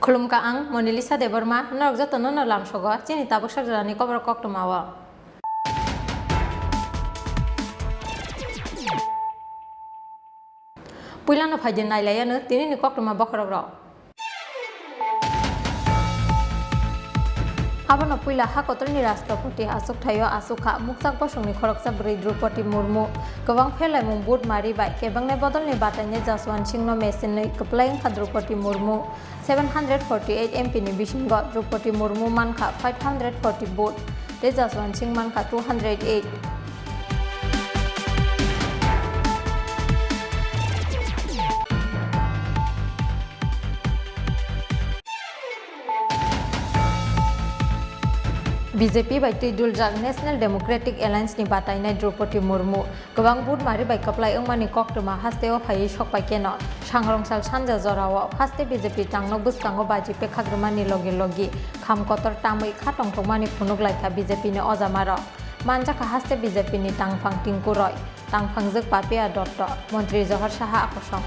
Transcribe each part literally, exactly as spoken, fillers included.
Khulumkha, ang Monalisa Debbarma, norok jotono no lamsogo chini tabuk sakjorani koborok koktwmao. Puilano phaidi nailaiano tinini koktwma bokhorokrok. Abono puila ha kotorni Rashtrapati achukthaio achukha mukchak bosongni khoroksa bwrwi Droupadi Murmu. Kwbang pherlaimung vote mari bai kebengnai bodolni batainai Jaswant Singhno mesenwi kwplai wngkha Droupadi Murmu. Seven hundred forty eight M P ni bisingo Droupadi Murmu mankha five hundred forty vote, tei Jaswant Singh mankha two hundred eight. B J P bai twi duljak National Democratic Alliance ni batainai Droupadi Murmu. Kwbang vote mari bai kwplai wngmani koktwma hasteo phaiwi sokpai keno, Sangrongsal sanja jorao haste B J P tangno bwskango baji pekhak rwmani logi logi kham kotor tamwi kha tongthokmani phunuk laikha B J P ni ojamarok. Manjakha haste B J P ni tangphang Tinku Roy, tangphangjwk Papia Dotto, montri Johor Saha akosong.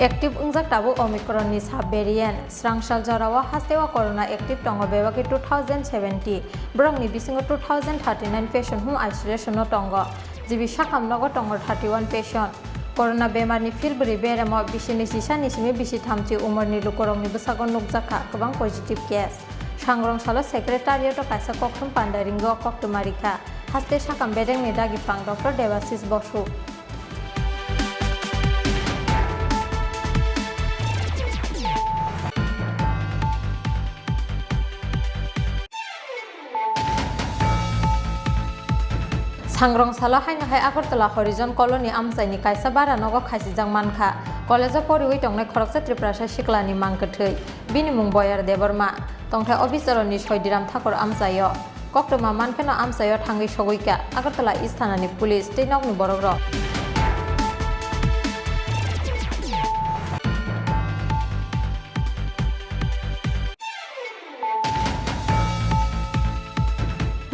Active wngjak tabuk Omicron ni sub variant. Srangsal jorao hasteo corona active tongo bebak two thousand seventy. Borokni bisingo two thousand thirty nine patient home isolation o tongo. G B sakam nogo tongo thirty one patient. Corona bemar ni phil bwrwi beremo bisi ni sisa ni simi bisi thamchi umor ni lukurok ni bwsago nukjakha kwbang positive case. Sangrong salo secretariat o kaisa kokthum panda ringwi o koktwma rikha. Haste sakam bedeng ni dagi phang Doctor Debashish Bosu. Sangrong salo haino hai Agartala Horizon Colony amchaini kaisa bara nogo khasijak mankha. College o poriwi tongnai khoroksa Tiprasa siklani mang kwthwi. Bini mung Boyar Debbarma. Tongthai o bicharo ni Soidiram Thakur amchaio. Koktwma mankheno amchaio thangwi sogwikha Agartala East Thana ni police tei nokni borokrok.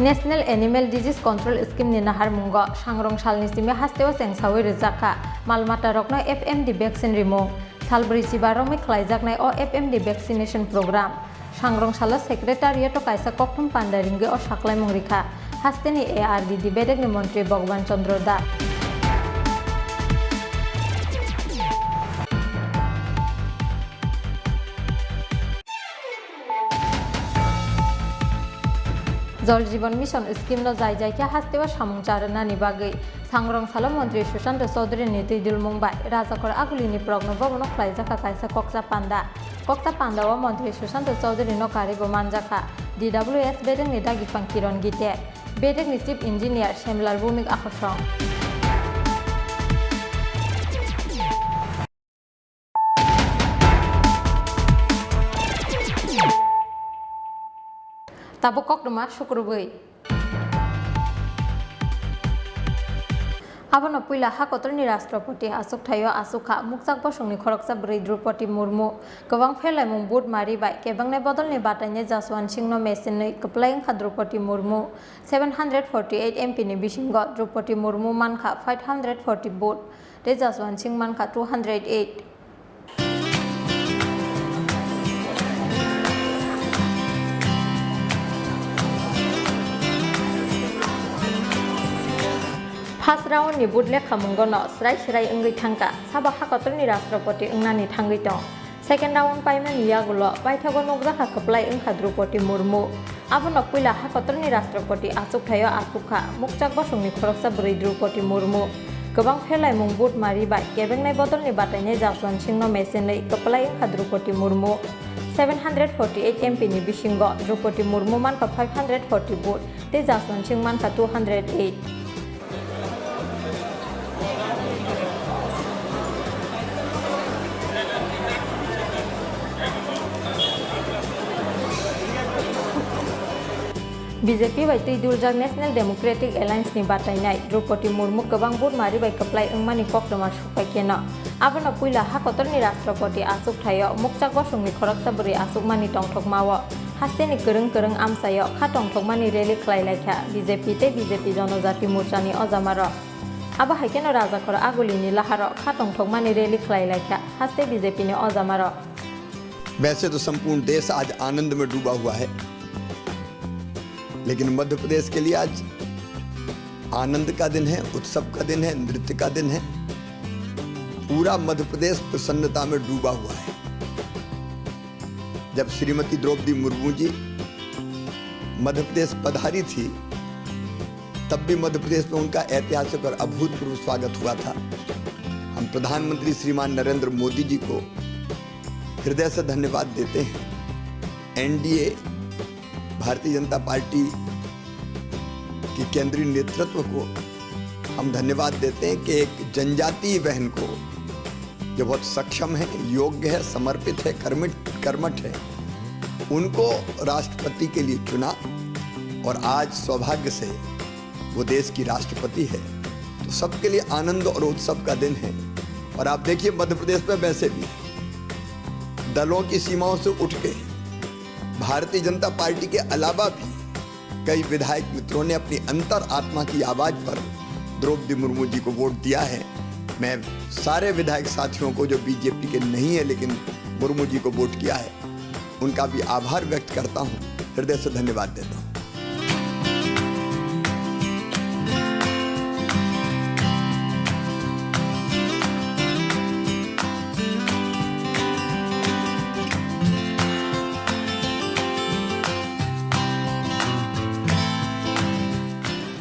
National Animal Disease Control Scheme ni naharmungo Sangrong salni simi hasteo chengsawi rwjakha mal matarokno F M D vaccine rimung. Salbrwi chiba romwi khlaijaknai o F M D vaccination program. Sangrong salo secretariat o kaisa kokthum panda ringwi o saklaimung rikha hasteni A R D D bedekni montri Bhagwan Chandra Das. Jal Jeevan Mission scheme no jai jai khe hasteo samung cha rwnani bagwi Sangrong salo montri Sushanta Chowdhury ni twi dulmung bai Rajakhor Aguli ni borokno bobono khlaijakha kaisa kokcha panda. Kokcha panda o montri Sushanta Chowdhury no karwi bo manjakha D W S bedekni dagiphang Kiron Gite, bedekni chief engineer Shemlal Bhowmik akosong. Tabuk koktwma sukrubwi. Abono puila ha kotorni Rashtrapati achukthaio achukha mukchak bosongni khoroksa bwrwi Droupadi Murmu. Kwbang pherlaimung vote mari bai kebengnai bodolni batainai Jaswant Singhno mesenwi kwplai wngkha Droupadi Murmu. Seven hundred forty eight M P ni bisingo Droupadi Murmu mankha five hundred forty vote. Tei Jaswant Singh mankha two hundred eight. First round ni vote lekhamungo no srai srai wngwi thangkha, sabo ha kotorni Rashtrapati wngnani thangwi tong. Second round paimani yagulo paithago nukjakha kwplai wngkha Droupadi Murmu. Abono puila ha kotorni Rashtrapati achukthaio achukha mukchak bosongni khoroksa bwrwi Droupadi Murmu. Kwbang pherlaimung vote mari bai kebengnai bodolni batainai Jaswant Singhno mesenwi kwplai wngkha Droupadi Murmu. Seven hundred forty eight M P ni bisingo Droupadi Murmu mankha five hundred forty vote tei Jaswant Singh mankha two hundred eight. B J P bai twi duljak National Democratic Alliance ni batainai Droupadi Murmu kwbang vote mari bai kwplai wngmani koktwma sokpai kheno. Abono puila ha kotorni Rashtrapati achukthaio mukchak bosongni khoroksa bwrwi achukmani tongthokmao Hasteni kwrwng kwrwng amchaio kha tongthokmani rally khlai lai kha B J P tei B J P Jonojati Morchani ojamarok. Abo hai kheno Rajakhor Agulini laharo kha tongthokmani rally khlai lai kha haste B J P ni ojamarok. वैसे तो संपूर्ण देश आज आनंद में डूबा हुआ है, लेकिन मध्य प्रदेश के लिए आज आनंद का दिन है, उत्सव का दिन है, नृत्य का दिन है। पूरा मध्य प्रदेश प्रसन्नता में डूबा हुआ है। जब श्रीमती द्रौपदी मुर्मू जी मध्य प्रदेश पधारी थी, तब भी मध्य प्रदेश में उनका ऐतिहासिक और अभूतपूर्व स्वागत हुआ था। हम प्रधानमंत्री श्रीमान नरेंद्र मोदी जी को हृदय से धन्यवाद देते हैं। एनडीए, भारतीय जनता पार्टी के केंद्रीय नेतृत्व को हम धन्यवाद देते हैं कि एक जनजातीय बहन को, जो बहुत सक्षम है, योग्य है, समर्पित है, कर्मित, कर्मठ है, उनको राष्ट्रपति के लिए चुना और आज सौभाग्य से वो देश की राष्ट्रपति है। तो सबके लिए आनंद और उत्सव का दिन है। और आप देखिए, मध्य प्रदेश में वैसे भी दलों की सीमाओं से उठ के भारतीय जनता पार्टी के अलावा भी कई विधायक मित्रों ने अपनी अंतर आत्मा की आवाज पर द्रौपदी मुर्मू जी को वोट दिया है। मैं सारे विधायक साथियों को, जो बीजेपी के नहीं है लेकिन मुर्मू जी को वोट किया है, उनका भी आभार व्यक्त करता हूँ, हृदय से धन्यवाद देता हूँ।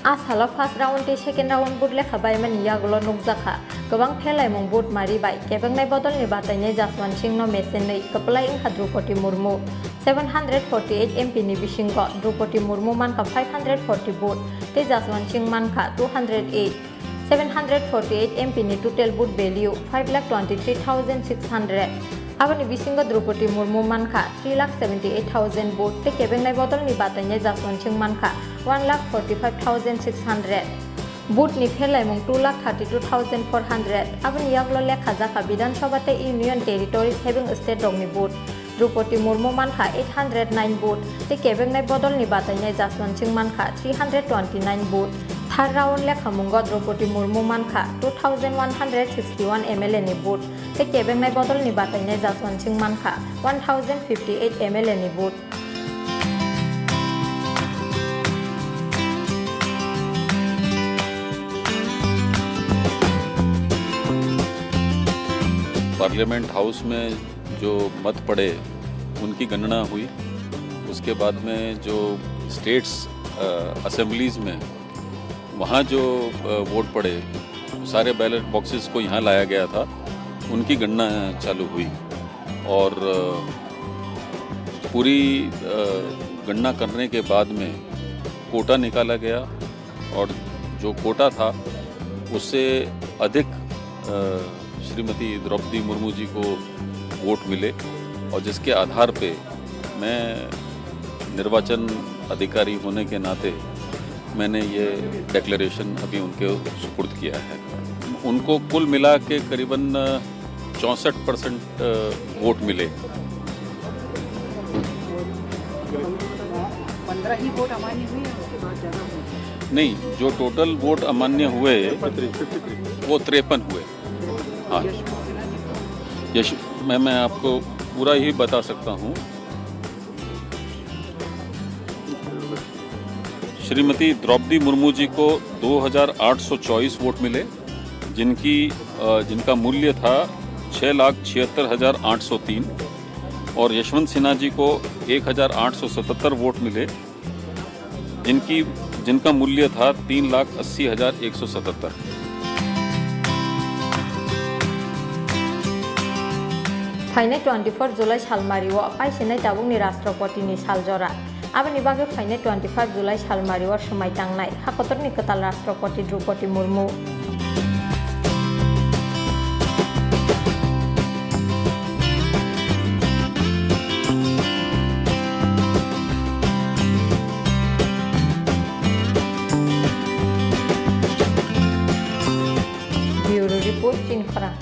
A salo first round tei second round vote lekha baimani yagulo nukjakha kwbang phelaimung vote mari bai kebeknai bodolni batainai Jaswant Singh no mechenwi kwplai wngkha Droupadi Murmu. Seven hundred forty eight M P ni bisingo Droupadi Murmu mankha five hundred forty vote tei Jaswant Singh mankha two hundred eight. Seven hundred forty eight M P ni total vote value five lakh twenty three thousand six hundred. Aboni bisingo Droupadi Murmu mankha three lakh seventy eight thousand vote tei kebeknai bodolni batainai Jaswant Singh mankha one lakh forty five thousand six hundred. Vote ni phelaimung two lakh thirty two thousand four hundred. Aboni yagulo lekha jakha Bidhan Sabha tei Union Territories having state rokni vote. Droupadi Murmu mankha eight hundred nine vote tei kebeknai bodolni batainai Jaswant Singh mankha three hundred twenty nine vote. Third round lekhamungo Droupadi Murmu mankha two thousand one hundred sixty one M L A ni vote tei kebeknai bodolni batainai Jaswant Singh mankha one thousand fifty eight M L A ni vote. Parliament house में जो मत पड़े, उनकी गणना हुई। उसके बाद में जो स्टेट्स, अ, असेंबलीज में वहाँ जो, अ, वोट पड़े, सारे बैलेट बॉक्सेस को यहाँ लाया गया था, उनकी गणना चालू हुई। और, अ, पूरी, अ, गणना करने के बाद में कोटा निकाला गया। और जो कोटा था, उससे अधिक, अ, श्रीमती द्रौपदी मुर्मू जी को वोट मिले और जिसके आधार पे मैं निर्वाचन अधिकारी होने के नाते मैंने ये डिक्लेरेशन अभी उनके सुपुर्द किया है। उनको कुल मिला के करीबन चौंसठ परसेंट, अ, वोट मिले। नहीं, जो टोटल वोट अमान्य हुए, वो तिरपन हुए। हाँ। यश-, मैं, मैं आपको पूरा ही बता सकता हूँ। श्रीमती द्रौपदी मुर्मू जी को दो हज़ार आठ सौ चौबीस वोट मिले, जिनकी, अ, जिनका मूल्य था छः लाख छिहत्तर हज़ार आठ सौ तीन, और यशवंत सिन्हा जी को एक हज़ार आठ सौ सतहत्तर वोट मिले, जिनकी, जिनका मूल्य था तीन लाख अस्सी हज़ार एक सौ सतहत्तर। Phainai twenty four July salmario paisinai tabukni Rashtrapati ni saljora. Aboni bagwi phainai twenty five July salmario swmai tangnai hakotorni kwtal Rashtrapati Droupadi Murmu. Bureau Report, Chini Khorang.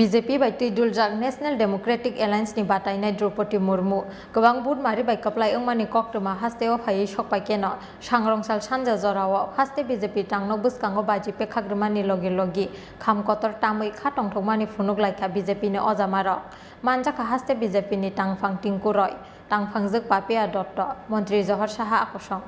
B J P bai twi duljak National Democratic Alliance ni batainai Droupadi Murmu kwbang vote mari bai kwplai wngmani koktwma hasteo phaiwi sokpai keno, sangrong sal sanja jorao haste B J P tangno bwskango baji pekhak rwmani logi logi kham kotor tamwi kha tongthokmani phunuk laikha B J P ni ojamarok. Manjakha haste B J P ni tangphang Tinku Roy, tangphangjwk Papia Dotto, montri Johor Saha akosong.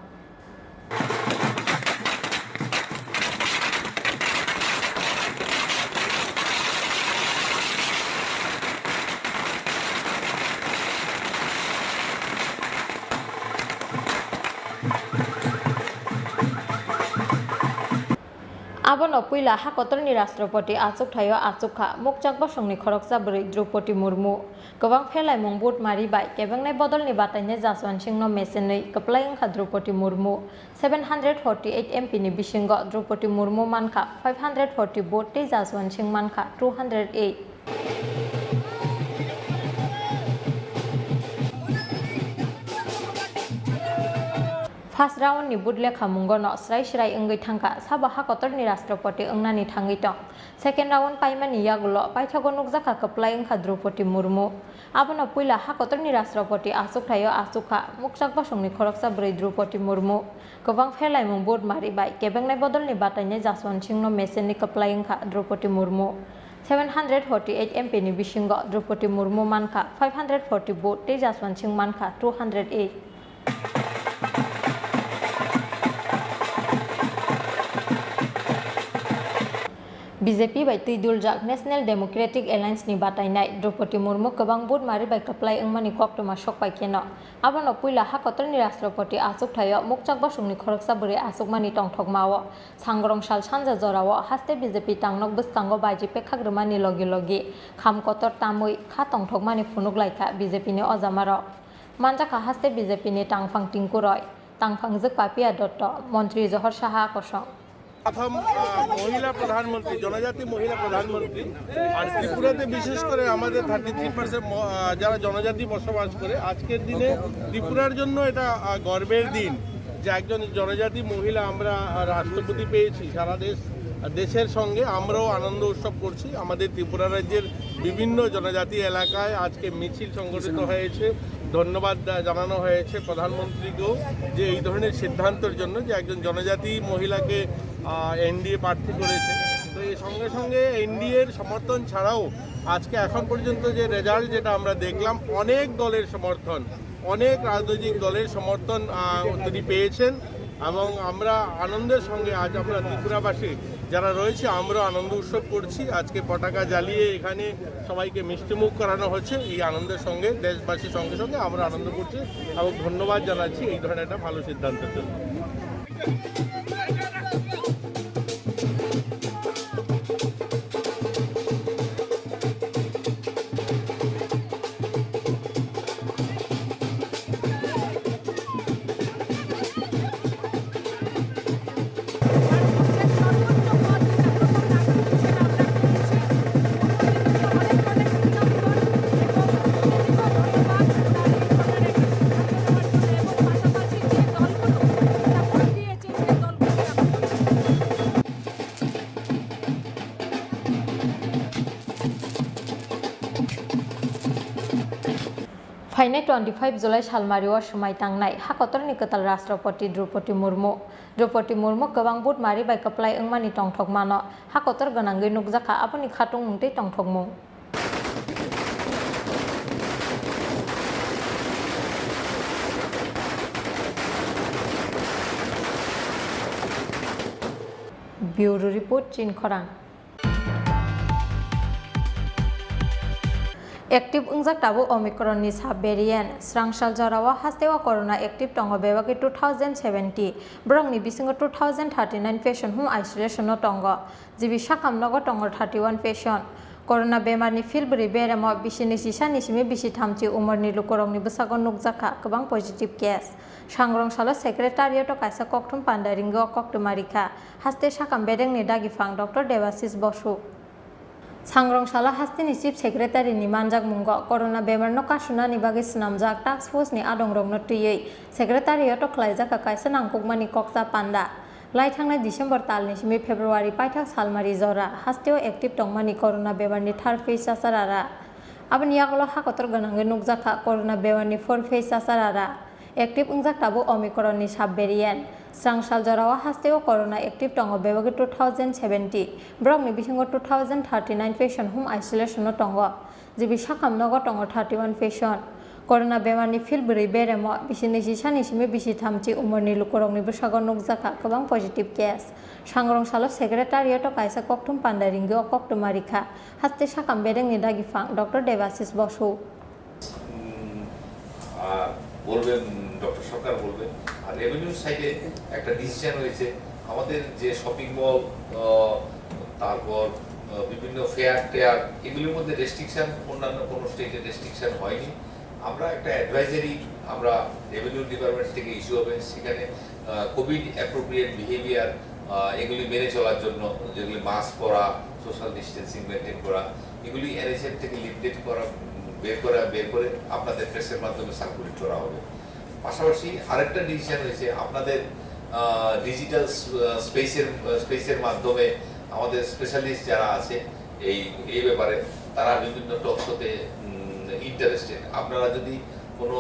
Abono puila ha kotorni Rashtrapati achukthai-o achukha mukchak bosongni khoroksa bwrwi Droupadi Murmu. Kwbang pherlaimung vote mari bai kebengnai bodolni batainai Jaswant Singhno mesenwi kwplai wngkha Droupadi Murmu. Seven hundred forty eight M P ni bisingo Droupadi Murmu mankha five hundred forty vote tei Jaswant Singh mankha two hundred eight. First round ni vote lekhamungo no srai srai wngwi thangkha, sabo ha kotorni Rashtrapati wngnani thangwi tong. Second round paimani yagulo paithago nukjakha kwplai wngkha Droupadi Murmu. Abono puila ha kotorni Rashtrapati achukthai-o achukha mukchak bosongni khoroksa bwrwi Droupadi Murmu. Kwbang pherlaimung vote mari bai kebengnai bodolni batainai Jaswant Singhno mesenwi kwplai wngkha Droupadi Murmu. Seven hundred forty eight M P ni bisingo Droupadi Murmu mankha five hundred forty vote tei Jaswant Singh mankha two hundred eight. B J P bai twi duljak National Democratic Alliance ni batainai Droupadi Murmu kwbang vote mari bai kwplai wngmani koktwma sokpai keno, abono puila ha kotorni Rashtrapati achukthai-o mukchak bosongni khoroksa bwrwi achukmani tongthokma-o sangrong sal sanja jorao haste B J P tangnok bwskango baji pekhak rwmani logi logi kham kotor tamwi kha tongthokmani phunuk laikha B J P ni ojamarok. Manjakha haste B J P ni tangphang Tinku Roy, tangphangjwk Papia Dotto, montri Johor Saha akosong. প্রথম, আহ, মহিলা প্রধানমন্ত্রী, জনজাতি মহিলা প্রধানমন্ত্রী। আর ত্রিপুরাতে বিশেষ করে আমাদের থার্টি থ্রি পার্সেন্ট, আহ, যারা জনজাতি বসবাস করে, আজকের দিনে ত্রিপুরার জন্য এটা, আহ, গর্বের দিন যে একজন জনজাতি মহিলা আমরা, আহ, রাষ্ট্রপতি পেয়েছি। সারা দেশ, দেশের সঙ্গে আমরাও আনন্দ উৎসব করছি। আমাদের ত্রিপুরা রাজ্যের বিভিন্ন জনজাতি এলাকায় আজকে মিছিল সংগঠিত হয়েছে। ধন্যবাদ দা-, জানানো হয়েছে প্রধানমন্ত্রীকেও যে এই ধরনের সিদ্ধান্তর জন্য যে একজন জনজাতি মহিলাকে, আহ, এনডিএ প্রার্থী করেছে। তো এই সঙ্গে সঙ্গে এনডিএর সমর্থন ছাড়াও আজকে এখন পর্যন্ত যে রেজাল্ট যেটা আমরা দেখলাম, অনেক দলের সমর্থন, অনেক রাজনৈতিক দলের সমর্থন, আহ, তিনি পেয়েছেন। এবং আমরা আনন্দের সঙ্গে আজ আমরা ত্রিপুরাবাসী যারা রয়েছে, আমরাও আনন্দ উৎসব করছি। আজকে পতাকা জ্বালিয়ে এখানে সবাইকে মিষ্টিমুখ করানো হচ্ছে। এই আনন্দের সঙ্গে দেশবাসীর সঙ্গে সঙ্গে আমরা আনন্দ করছি এবং ধন্যবাদ জানাচ্ছি এই ধরনের একটা ভালো সিদ্ধান্তের জন্য। Phainai twenty five July salmario swmai tangnai ha kotorni kwtal Rashtrapati Droupadi Murmu. Droupadi Murmu kwbang vote mari bai kwplai wngmani tongthokmano ha kotor gwnangwi nukjakha, aboni khatungmung tei tongthokmung. Bureau Report, Chinkhorang. Active wngjak tabuk Omicron ni sub variant. Srangsal jorao hasteo corona active tongo bebagwi two thousand seventy. Borokni bisingo two thousand thirty nine patient home isolation o tongo. G B sakam nogo tongo thirty one patient. Corona bemar ni phil bwrwi beremo bisi ni sisa ni simi bisi thamchi umor ni lukurokni bwsago nukjakha kwbang positive case. Sangrong salo secretariat o kaisa kokthum panda ringwi o koktwma rikha. Haste sakam bedengni dagiphang Doctor Debashish Bosu. Sangrong salo hasteni Chief Secretary ni manjakmungo corona bemarno kasunani bagwi swnamjak task force ni adongrokno twiwi secretariat o khlaijak kaisa nangkukmani koksa panda. Lai thangnai December talni simi February paithak salmari jora hasteo active tongmani corona bemarni third phase chachar ara. Aboni yagulo ha kotor gwnangwi nukjakha corona bemarni fourth phase chachar ara. Active wngjak tabuk Omicron ni sub variant. Srang sal jorao hasteo corona active tongo bebagwi two thousand seventy. Borokni bisingo two thousand thirty-nine patient home isolation o tongo. Jibi sakam nogo tongo thirty-one patient. Corona bemarni phil bwrwi beremo bisi naichi sani simi bisi thamchi umorni lukurokni bwsago nukjakha kwbang positive case. Sangrong salo secretariat o kaisa kokthum panda ringwi o koktwma rikha. Haste sakam bedengni dagiphang Doctor Debasis Bosu. উম, আর বলবেন, ডক্টর সরকার বলবেন। আর রেভিনিউ সাইডে একটা ডিসিশন হয়েছে, আমাদের যে shopping mall, আহ, তারপর, আহ, বিভিন্ন ফেয়ার টেয়ার, এগুলির মধ্যে রেস্ট্রিকশন, অন্যান্য কোনো স্টেটে রেস্ট্রিকশন হয়নি। আমরা একটা অ্যাডভাইজারি আমরা রেভিনিউ ডিপার্টমেন্ট থেকে ইস্যু হবে, সেখানে আহ, কোভিড অ্যাপ্রোপ্রিয়েট বিহেভিয়ার, আহ, এগুলি মেনে চলার জন্য, যেগুলি মাস্ক পরা, সোশ্যাল ডিস্টেন্সিং মেনটেন করা, এগুলি এনএইচএম থেকে লিফলেট করা, উম, বের করা, বের করে আপনাদের প্রেসের মাধ্যমে সার্কুলেট করা হবে। পাশাপাশি আরেকটা ডিসিশন হয়েছে, আপনাদের, আহ, ডিজিটাল স-, আহ, স্পেসের, আহ, স্পেসের মাধ্যমে আমাদের স্পেশালিস্ট যারা আছে এই, এই ব্যাপারে, তারা বিভিন্ন টক শোতে, উম, ইন্টারেস্টেড। আপনারা যদি কোনো,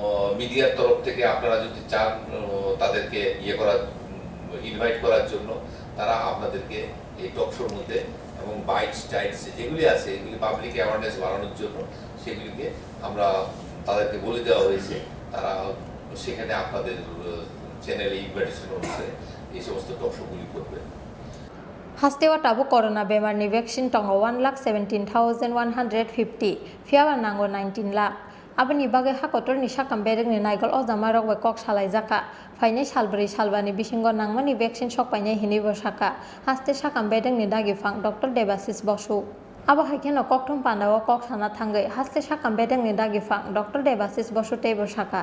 আহ, মিডিয়ার তরফ থেকে আপনারা যদি চান, আহ, তাদেরকে ইয়ে করার, উম, ইনভাইট করার জন্য, তারা আপনাদেরকে এই টক শোর মধ্যে এবং বাইটস টাইটস যেগুলি আছে, এগুলি পাবলিক অ্যাওয়ারনেস বাড়ানোর জন্য সেগুলিকে আমরা তাদেরকে বলে দেওয়া হয়েছে। তারা সেখানে আপনাদের, আহ, চ্যানেলে ইনভাইটেশন অনুসারে এই সমস্ত টক শোগুলি করবেন। Hasteo tabuk corona bemarni vaccine tongo one lakh seventeen thousand one hundred fifty, phiyaba nango nineteen lakh. Aboni bagwi ha kotorni sakam bedekni naigol ojamarok bai kok salaijakha. Phainai sal bwrwi salbani bisingo nangmani vaccine sok painai hinwibo sakha. Haste sakam bedekni dagiphang Doctor Debasis Bosu. Abo hai kheno kokthum pandao kok sana thangwi haste sakam bedekni dagiphang Doctor Debasis Bosu teibo sakha,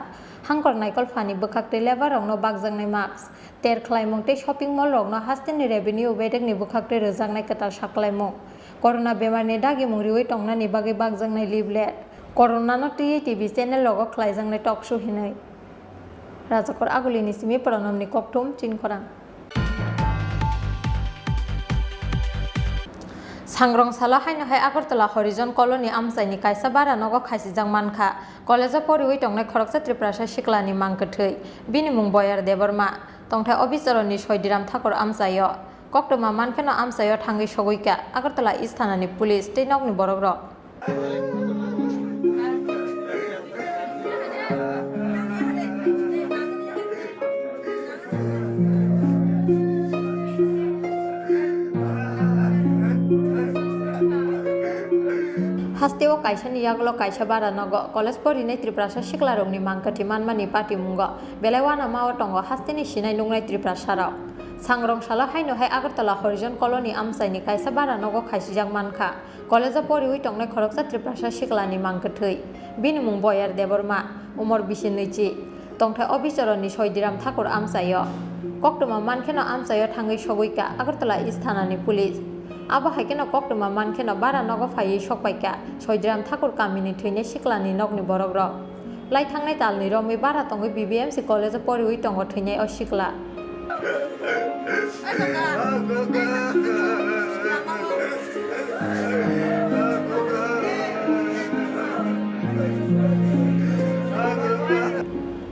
hangkor naikol phani bwkhaktwi lebarokno bakjaknai mask, ter khlaimung tei shopping mall rokno hasteni revenue bedekni bwkhaktwi rwjaknai kwtal saklaimung, corona bemarni dagimung riwi tongnani bagwi bakjaknai leaflet, coronano twiwi T V channel rogo khlaijaknai talk show hinwi. Rajakor Agulini simi Pronomni kokthum Chinkhorang. Sangrong salo haino hai Agartala Horizon Colony amchaini kaisa bara nogo khaisijak mankha. College o poriwi tongnai khoroksa Tiprasa siklani mang kwthwi. Bini mung Boyar Debbarma. Tongthai o bichoroni Soidiram Thakur amchaio. Koktwma mankheno amchaio thangwi sogwikha Agartala East thanani police tei nokni borokrok. Hasteo kaisani yagulo kaisa bara nogo college porinai Tiprasa siklarokni mang kwthwi manmani patimungo belai uanamao tongo hasteni sinai nuknai Tiprasarok. Sangrong salo haino hai Agartala Horizon Colony amchaini kaisa bara nogo khaisijak mankha. College o poriwi tongnai khoroksa Tiprasa siklani mang kwthwi. Bini mung Boyar Debbarma, umor bisi nwichi. Tongthai o bichoroni Soidiram Thakur amchaio. Koktwma mankheno amchaio thangwi sogwikha Agartala East thanani police. Abo hai kheno koktwma mankheno bara nogo phaiwi sokpaikha Soidiram Thakur kamini thwinai siklani nokni borokrok. Lai thangnai talni romwi bara tongwi B B M C college o poriwi tongo thwinai o sikla.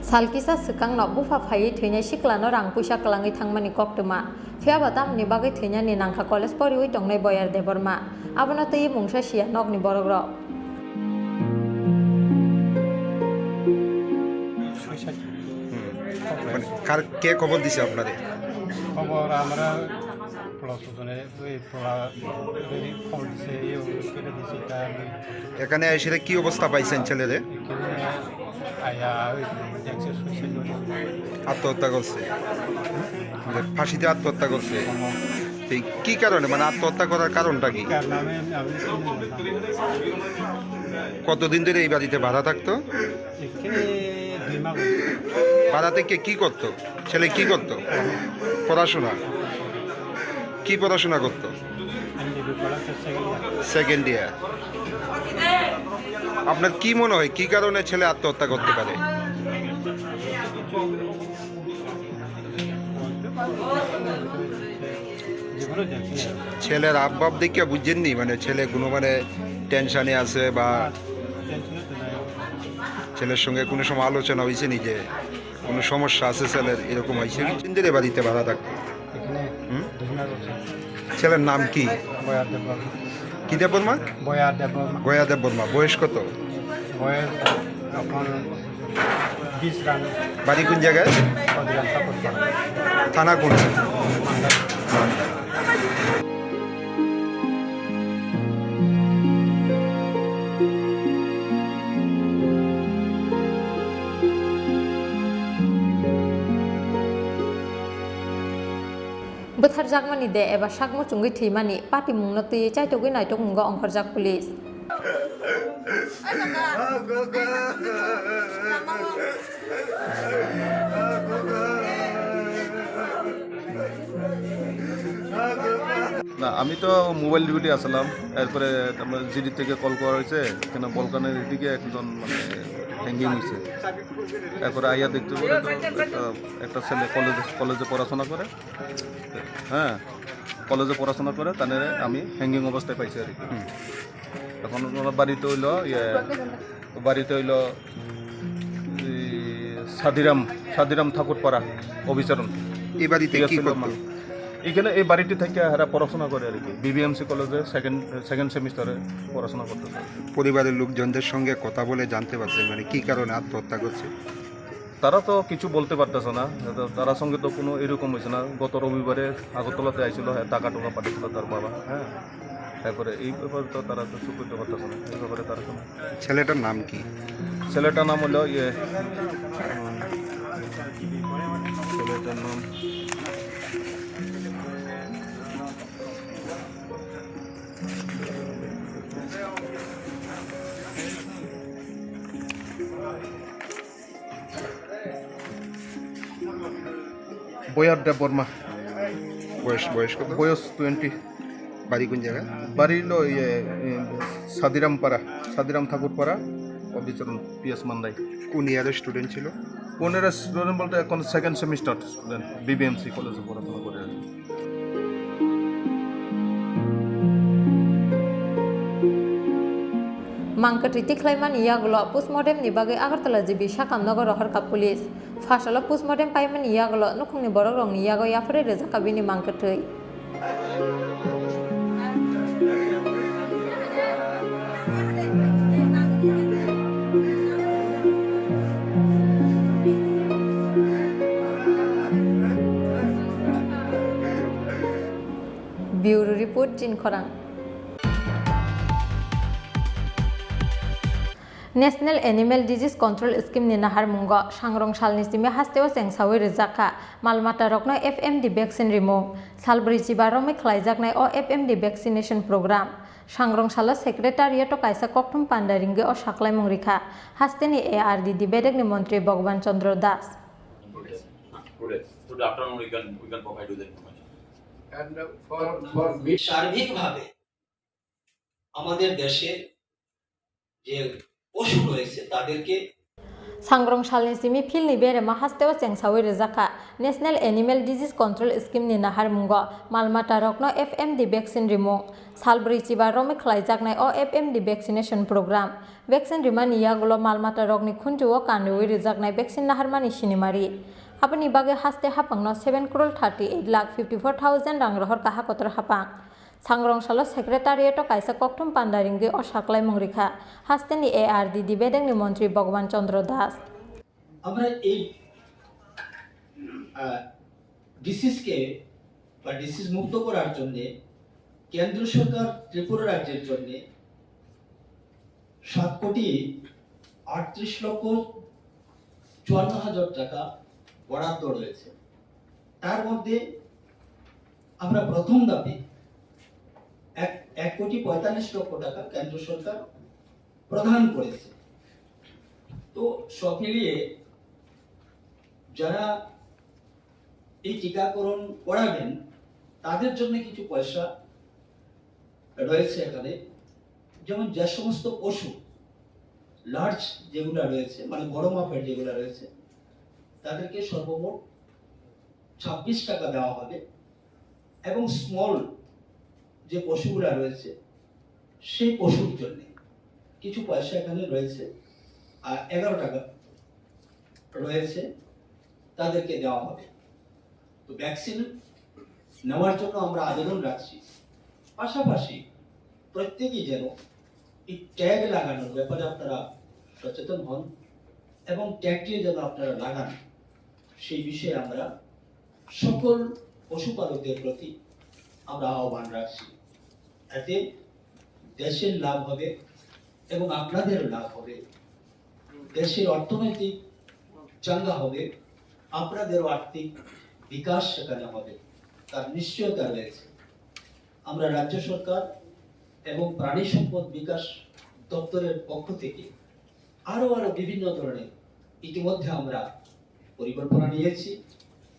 Sal kisa swkangno bupha phaiwi thwinai siklano rang puisa kwlangwi thangmani koktwma. Phiyaba tamni bagwi thwinani nangkha college poriwi tongnai Boyar Debbarma. Abono twiwi mungsa siya nokni borokrok. হুম। মানে, কার, কে খবর দিছে আপনারে? খবর আমরা প্রশাসনে, ওই পোলা যদি খবর দিছে, এই অবস্থা দিছে, এটা আমি এখানে এসে কি অবস্থা পাইছেন ছেলেরে? এখানে আয়া ওই দেখছে সুইসাইড করে। আত্মহত্যা করছে? মানে, ফাঁসিতে আত্মহত্যা করছে? তো এই কি কারণে, মানে, আত্মহত্যা করার কারণটা কি? কারণ আমি, আমি চিনি না। কতদিন ধরে এই বাড়িতে ভাড়া থাকতো? এখানে দুই মাস হয়েছে। ভাড়া থেকে কি করতো? ছেলে কি করতো? পড়াশোনা? কি পড়াশোনা করতো? আমি ডিগ্রি পড়াতে সেকেন্ড ইয়ার। Second year. আপনার কি মনে হয়, কি কারণে ছেলে আত্মহত্যা করতে পারে? ছেলের হাবভাব দেখে বুঝছেন নি, মানে ছেলে কোনো মানে টেনশনে আছে বা ছেলের সঙ্গে কোনো সময় আলোচনা হয়েছে নি যে কোনো সমস্যা আছে ছেলের, এরকম হয়েছে? কোন দিকে বাড়িতে ভাড়া থাকতো? এখানে হুম? দুজনের বসে। ছেলের নাম কি? বয়া দেববর্মা। কি দেববর্মা? বয়া দেববর্মা। গয়া দেববর্মা। বয়স কত? বয়স এখন বিশ রান। বাড়ি কোন জায়গায়? অধিকার ঠাকুর পাড়া। থানা কোন? Malda. Bwtharjakmani de eba sak muchungwi thwimani patimungno twiwi chaitogwi naitokmungo ongkhorjak police. না, আমি তো মোবাইল ডিউটি আসলাম, এরপরে আমার জিডি থেকে কল করা হয়েছে, এখানে বলকানের এদিকে একজন মানে হ্যাঙ্গিং হয়েছে। এরপরে আইয়া দেখতে পারে তো একটা, একটা ছেলে কলেজে, কলেজে পড়াশোনা করে, হ্যাঁ, কলেজে পড়াশোনা করে, তাহলে আমি হ্যাঙ্গিং অবস্থায় পাইছি আর কি। হুম। এখন ওনার বাড়িতে হইলো, ইয়ে, বাড়িতে হইলো, এই, সাদিরাম, সাদিরাম ঠাকুরপাড়া, অভিচরণ। এই বাড়িতে কি টিএসসি করতো? লোকমান। এখানে এই বাড়িটি থেকে এরা পড়াশোনা করে আর কি, বিবিএমসি কলেজে সেকেন্ড, সেকেন্ড সেমিস্টারে পড়াশোনা করতেছে। পরিবারের লোকজনদের সঙ্গে কথা বলে জানতে পারছেন, মানে, কি কারণে আত্মহত্যা করছে? তারা তো কিছু বলতে পারতেছে না, তো তার সঙ্গে তো কোনো এরকম হয়েছে না। গত রবিবারে আগরতলাতে আইছিল, হ্যাঁ, টাকা টুকা পাঠিয়েছিল তার বাবা, হ্যাঁ। তারপরে এই ব্যাপারে তো তারা তো কিছু করতে পারতেছে না, এই ব্যাপারে তারা কোনো ছেলেটার নাম কি? ছেলেটার নাম হলো ইয়ে, উম, ছেলেটার নাম বয়ার দেব বর্মা। বয়স, বয়স কত? বয়স টোয়েন্টি। বাড়ি কোন জায়গা? বাড়ি হলো ইয়ে, এ, সাদিরাম পাড়া, সাদিরাম ঠাকুর পাড়া, অভিচরণ, পিএস মান্দাই। কোন ইয়ারের স্টুডেন্ট ছিল? কোন ইয়ারের স্টুডেন্ট বলতে এখন সেকেন্ড সেমিস্টার স্টুডেন্ট, বিবিএমসি কলেজে পড়াশোনা করে আর কি। Mangkwthwi tikhlaimani yagulo postmortem ni bagwi Agartala G B Sakam Nagar rohorkha police. Pharsalo postmortem paimani yagulo nukhungni borokrokni yago yapharwi rwjakha bini mangkwthwi. Bureau Report, Chinkhorang. National Animal Disease Control Scheme ni naharmungo sangrong salni simi hasteo chengsawi rwjakha malmatarokno F M D vaccine rimung. Salbrwi chiba romwi khlaijaknai o F M D vaccination program. Sangrong salo secretariat o kaisa kokthum panda ringwi o saklaimung rikha hasteni A R D D bedekni montri Bhagwan Chandra Das. Today, today afternoon we can, we can provide you the information. And, uh, for, for me, সার্বিকভাবে আমাদের দেশে যে পশু রয়েছে তাদেরকে Sangrong salni simi philni berema hasteo chengsawi rwjakha National Animal Disease Control Scheme ni naharmungo malmatarokno F M D vaccine rimung. Salbrwi chiba romwi khlaijaknai o F M D vaccination program. Vaccine rimani yagulo malmatarokni khunju-o kanriwi rwjaknai vaccine naharmani sinimari. Aboni bagwi haste haphangno seven crore thirty eight lakh fifty four thousand rang rohorkha ha kotor haphang. Sangrong salo secretariat o kaisa kokthum panda ringwi o saklaimung rikha hasteni A R D D bedekni montri Bhagwan Chandra Das. আমরা এই, আহ, ডিসিজকে বা ডিসিজ মুক্ত করার জন্যে কেন্দ্র সরকার ত্রিপুরা রাজ্যের জন্যে সাত কোটি আটত্রিশ লক্ষ চুয়ান্ন হাজার টাকা বরাদ্দ রয়েছে। তার মধ্যে আমরা প্রথম ধাপে এক, এক কোটি পঁয়তাল্লিশ লক্ষ টাকা কেন্দ্র সরকার প্রদান করেছে। তো সব মিলিয়ে যারা এই টিকাকরণ করাবেন, তাদের জন্য কিছু পয়সা রয়েছে এখানে। যেমন যে সমস্ত পশু, লার্জ যেগুলা রয়েছে, মানে বড় মাপের যেগুলা রয়েছে, তাদেরকে সর্বমোট ছাব্বিশ টাকা দেওয়া হবে। এবং স্মল যে পশুগুলা রয়েছে সেই পশুর জন্য কিছু পয়সা এখানে রয়েছে, আর এগারো টাকা রয়েছে, তাদেরকে দেওয়া হবে। তো ভ্যাকসিন নেওয়ার জন্য আমরা আবেদন রাখছি। পাশাপাশি প্রত্যেকেই যেন এই ট্যাগ লাগানোর ব্যাপারে আপনারা সচেতন হন এবং ট্যাগটিও যেন আপনারা লাগান, সেই বিষয়ে আমরা সকল পশুপালকদের প্রতি আমরা আহ্বান রাখছি। এতে দেশের লাভ হবে এবং আপনাদেরও লাভ হবে। দেশের অর্থনৈতিক চাঙ্গা হবে, আপনাদেরও আর্থিক বিকাশ সেখানে হবে, তার নিশ্চয়তা রয়েছে। আমরা রাজ্য সরকার এবং প্রাণী সম্পদ বিকাশ দপ্তরের পক্ষ থেকে আরও আরও বিভিন্ন ধরনের ইতিমধ্যে আমরা পরিকল্পনা নিয়েছি।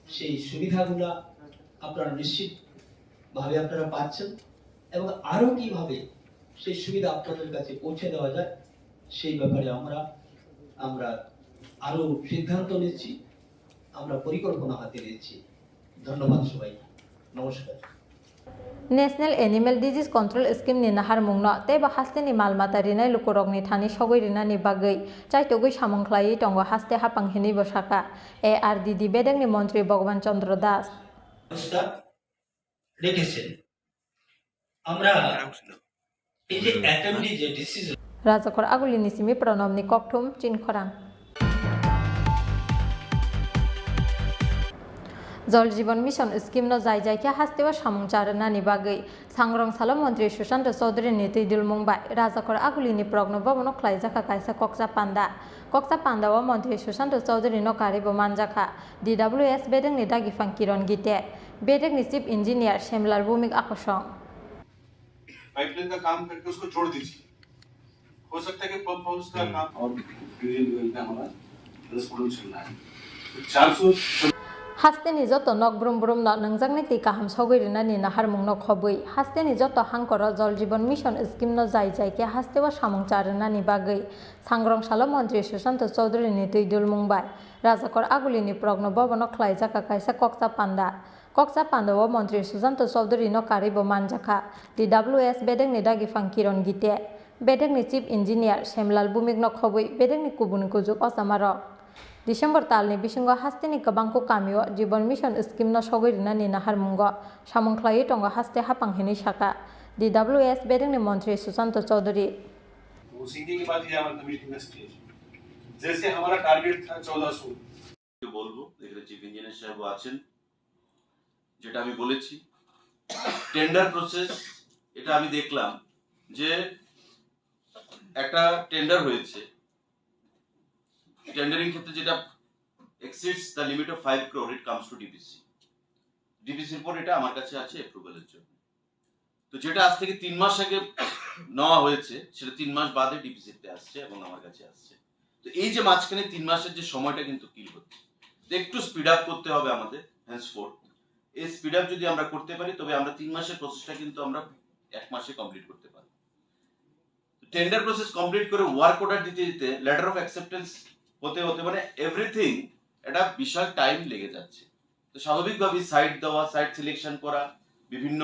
সেই সুবিধাগুলা আপনারা নিশ্চিতভাবে আপনারা পাচ্ছেন এবং আরও কিভাবে সেই সুবিধা আপনাদের কাছে পৌঁছে দেওয়া যায়, সেই ব্যাপারে আমরা আমরা আরও সিদ্ধান্ত নিচ্ছি, আমরা পরিকল্পনা হাতে নিচ্ছি। ধন্যবাদ সবাইকে। নমস্কার। National Animal Disease Control Scheme ni naharmungno tei bo hasteni mal mata rinai lukurokni thani sogwi rinani bagwi chaitugwi samung khlaiwi tongo haste haphang hinwi bo sakha A R D D bedekni montri Bhagwan Chandra Das. ব্যবস্থা রেখেছেন। আমরা এই যে অ্যাটর্নি যে decision Rajakor Agulini simi Pranobni kokthum Chinkhorang. Jal Jeevan Mission scheme no jai jai khe hasteo samung cha rwnani bagwi Sangrong salo montri Sushanta Chowdhury ni twi dulmung bai Rajakor Aguli ni Progno Bhavan o khlaijakha kaisa kokcha panda. Kokcha panda o montri Sushanta Chowdhury no karwi bo manjakha D W S bedek ni dagiphang Kiron Gite, bedek ni chief engineer Shemlal Bhumik akosong. Pipeline का काम करके उसको जोड़ दीजिए। हो सकता है कि पंप हाउस का काम और बिल्डिंग में हमारा दस करोड़ चल रहा है। तो चार सौ Hasteni joto nok brum brum no nangjaknai twi kaham sogwi rinani naharmung no khobwi, hasteni joto hangkoro Jal Jeevan Mission scheme no jai jai khe hasteo samung cha rwnani bagwi Sangrong salo montri Sushanta Chowdhury ni twi dulmung bai Rajakor Aguli ni Progno Bhavan o khlaijakha kaisa kokcha panda. Kokcha panda o montri Sushanta Chowdhury no karwi bo manjakha D W S bedek ni dagiphang Kiron Gite, bedek ni chief engineer Shemlal Bhumik no khobwi bedek ni kubuni kujuk ochamarok. December talni bisingo hasteni kwbangkuk kamio Jeevan Mission scheme no sogwi rinani naharmungo samung khlaiwi tongo haste haphang hinwi sakha D W S bedekni montri Sushanta Chowdhury. वो सीखने के बाद ये हमारा कमिटमेंट किया। जैसे हमारा टारगेट था चौदह सौ। বলবো, এখানে চিফ ইঞ্জিনিয়ার সাহেবও আছেন। যেটা আমি বলেছি, টেন্ডার প্রসেস, এটা আমি দেখলাম যে একটা টেন্ডার হয়েছে, টেন্ডারিং ক্ষেত্রে যেটা exceeds the limit of five crore, it comes to D P C. ডিপিসির পর এটা আমার কাছে আছে অ্যাপ্রুভালের জন্য। তো যেটা আজ থেকে তিন মাস আগে নেওয়া হয়েছে, সেটা তিন মাস বাদে ডিপিসিতে আসছে এবং আমার কাছে আসছে। তো এই যে মাঝখানে তিন মাসের যে সময়টা কিন্তু কিল হচ্ছে, তো একটু স্পিড আপ করতে হবে আমাদের হেন্সফোর্থ। এই স্পিড আপ যদি আমরা করতে পারি, তবে আমরা তিন মাসের প্রসেসটা কিন্তু আমরা এক মাসে কমপ্লিট করতে পারবো। টেন্ডার প্রসেস কমপ্লিট করে ওয়ার্ক অর্ডার দিতে দিতে, লেটার অফ অ্যাকসেপ্টেন্স হতে হতে, মানে, এভরিথিং একটা বিশাল টাইম লেগে যাচ্ছে। তো স্বাভাবিকভাবেই সাইট দেওয়া, সাইট সিলেকশন করা, বিভিন্ন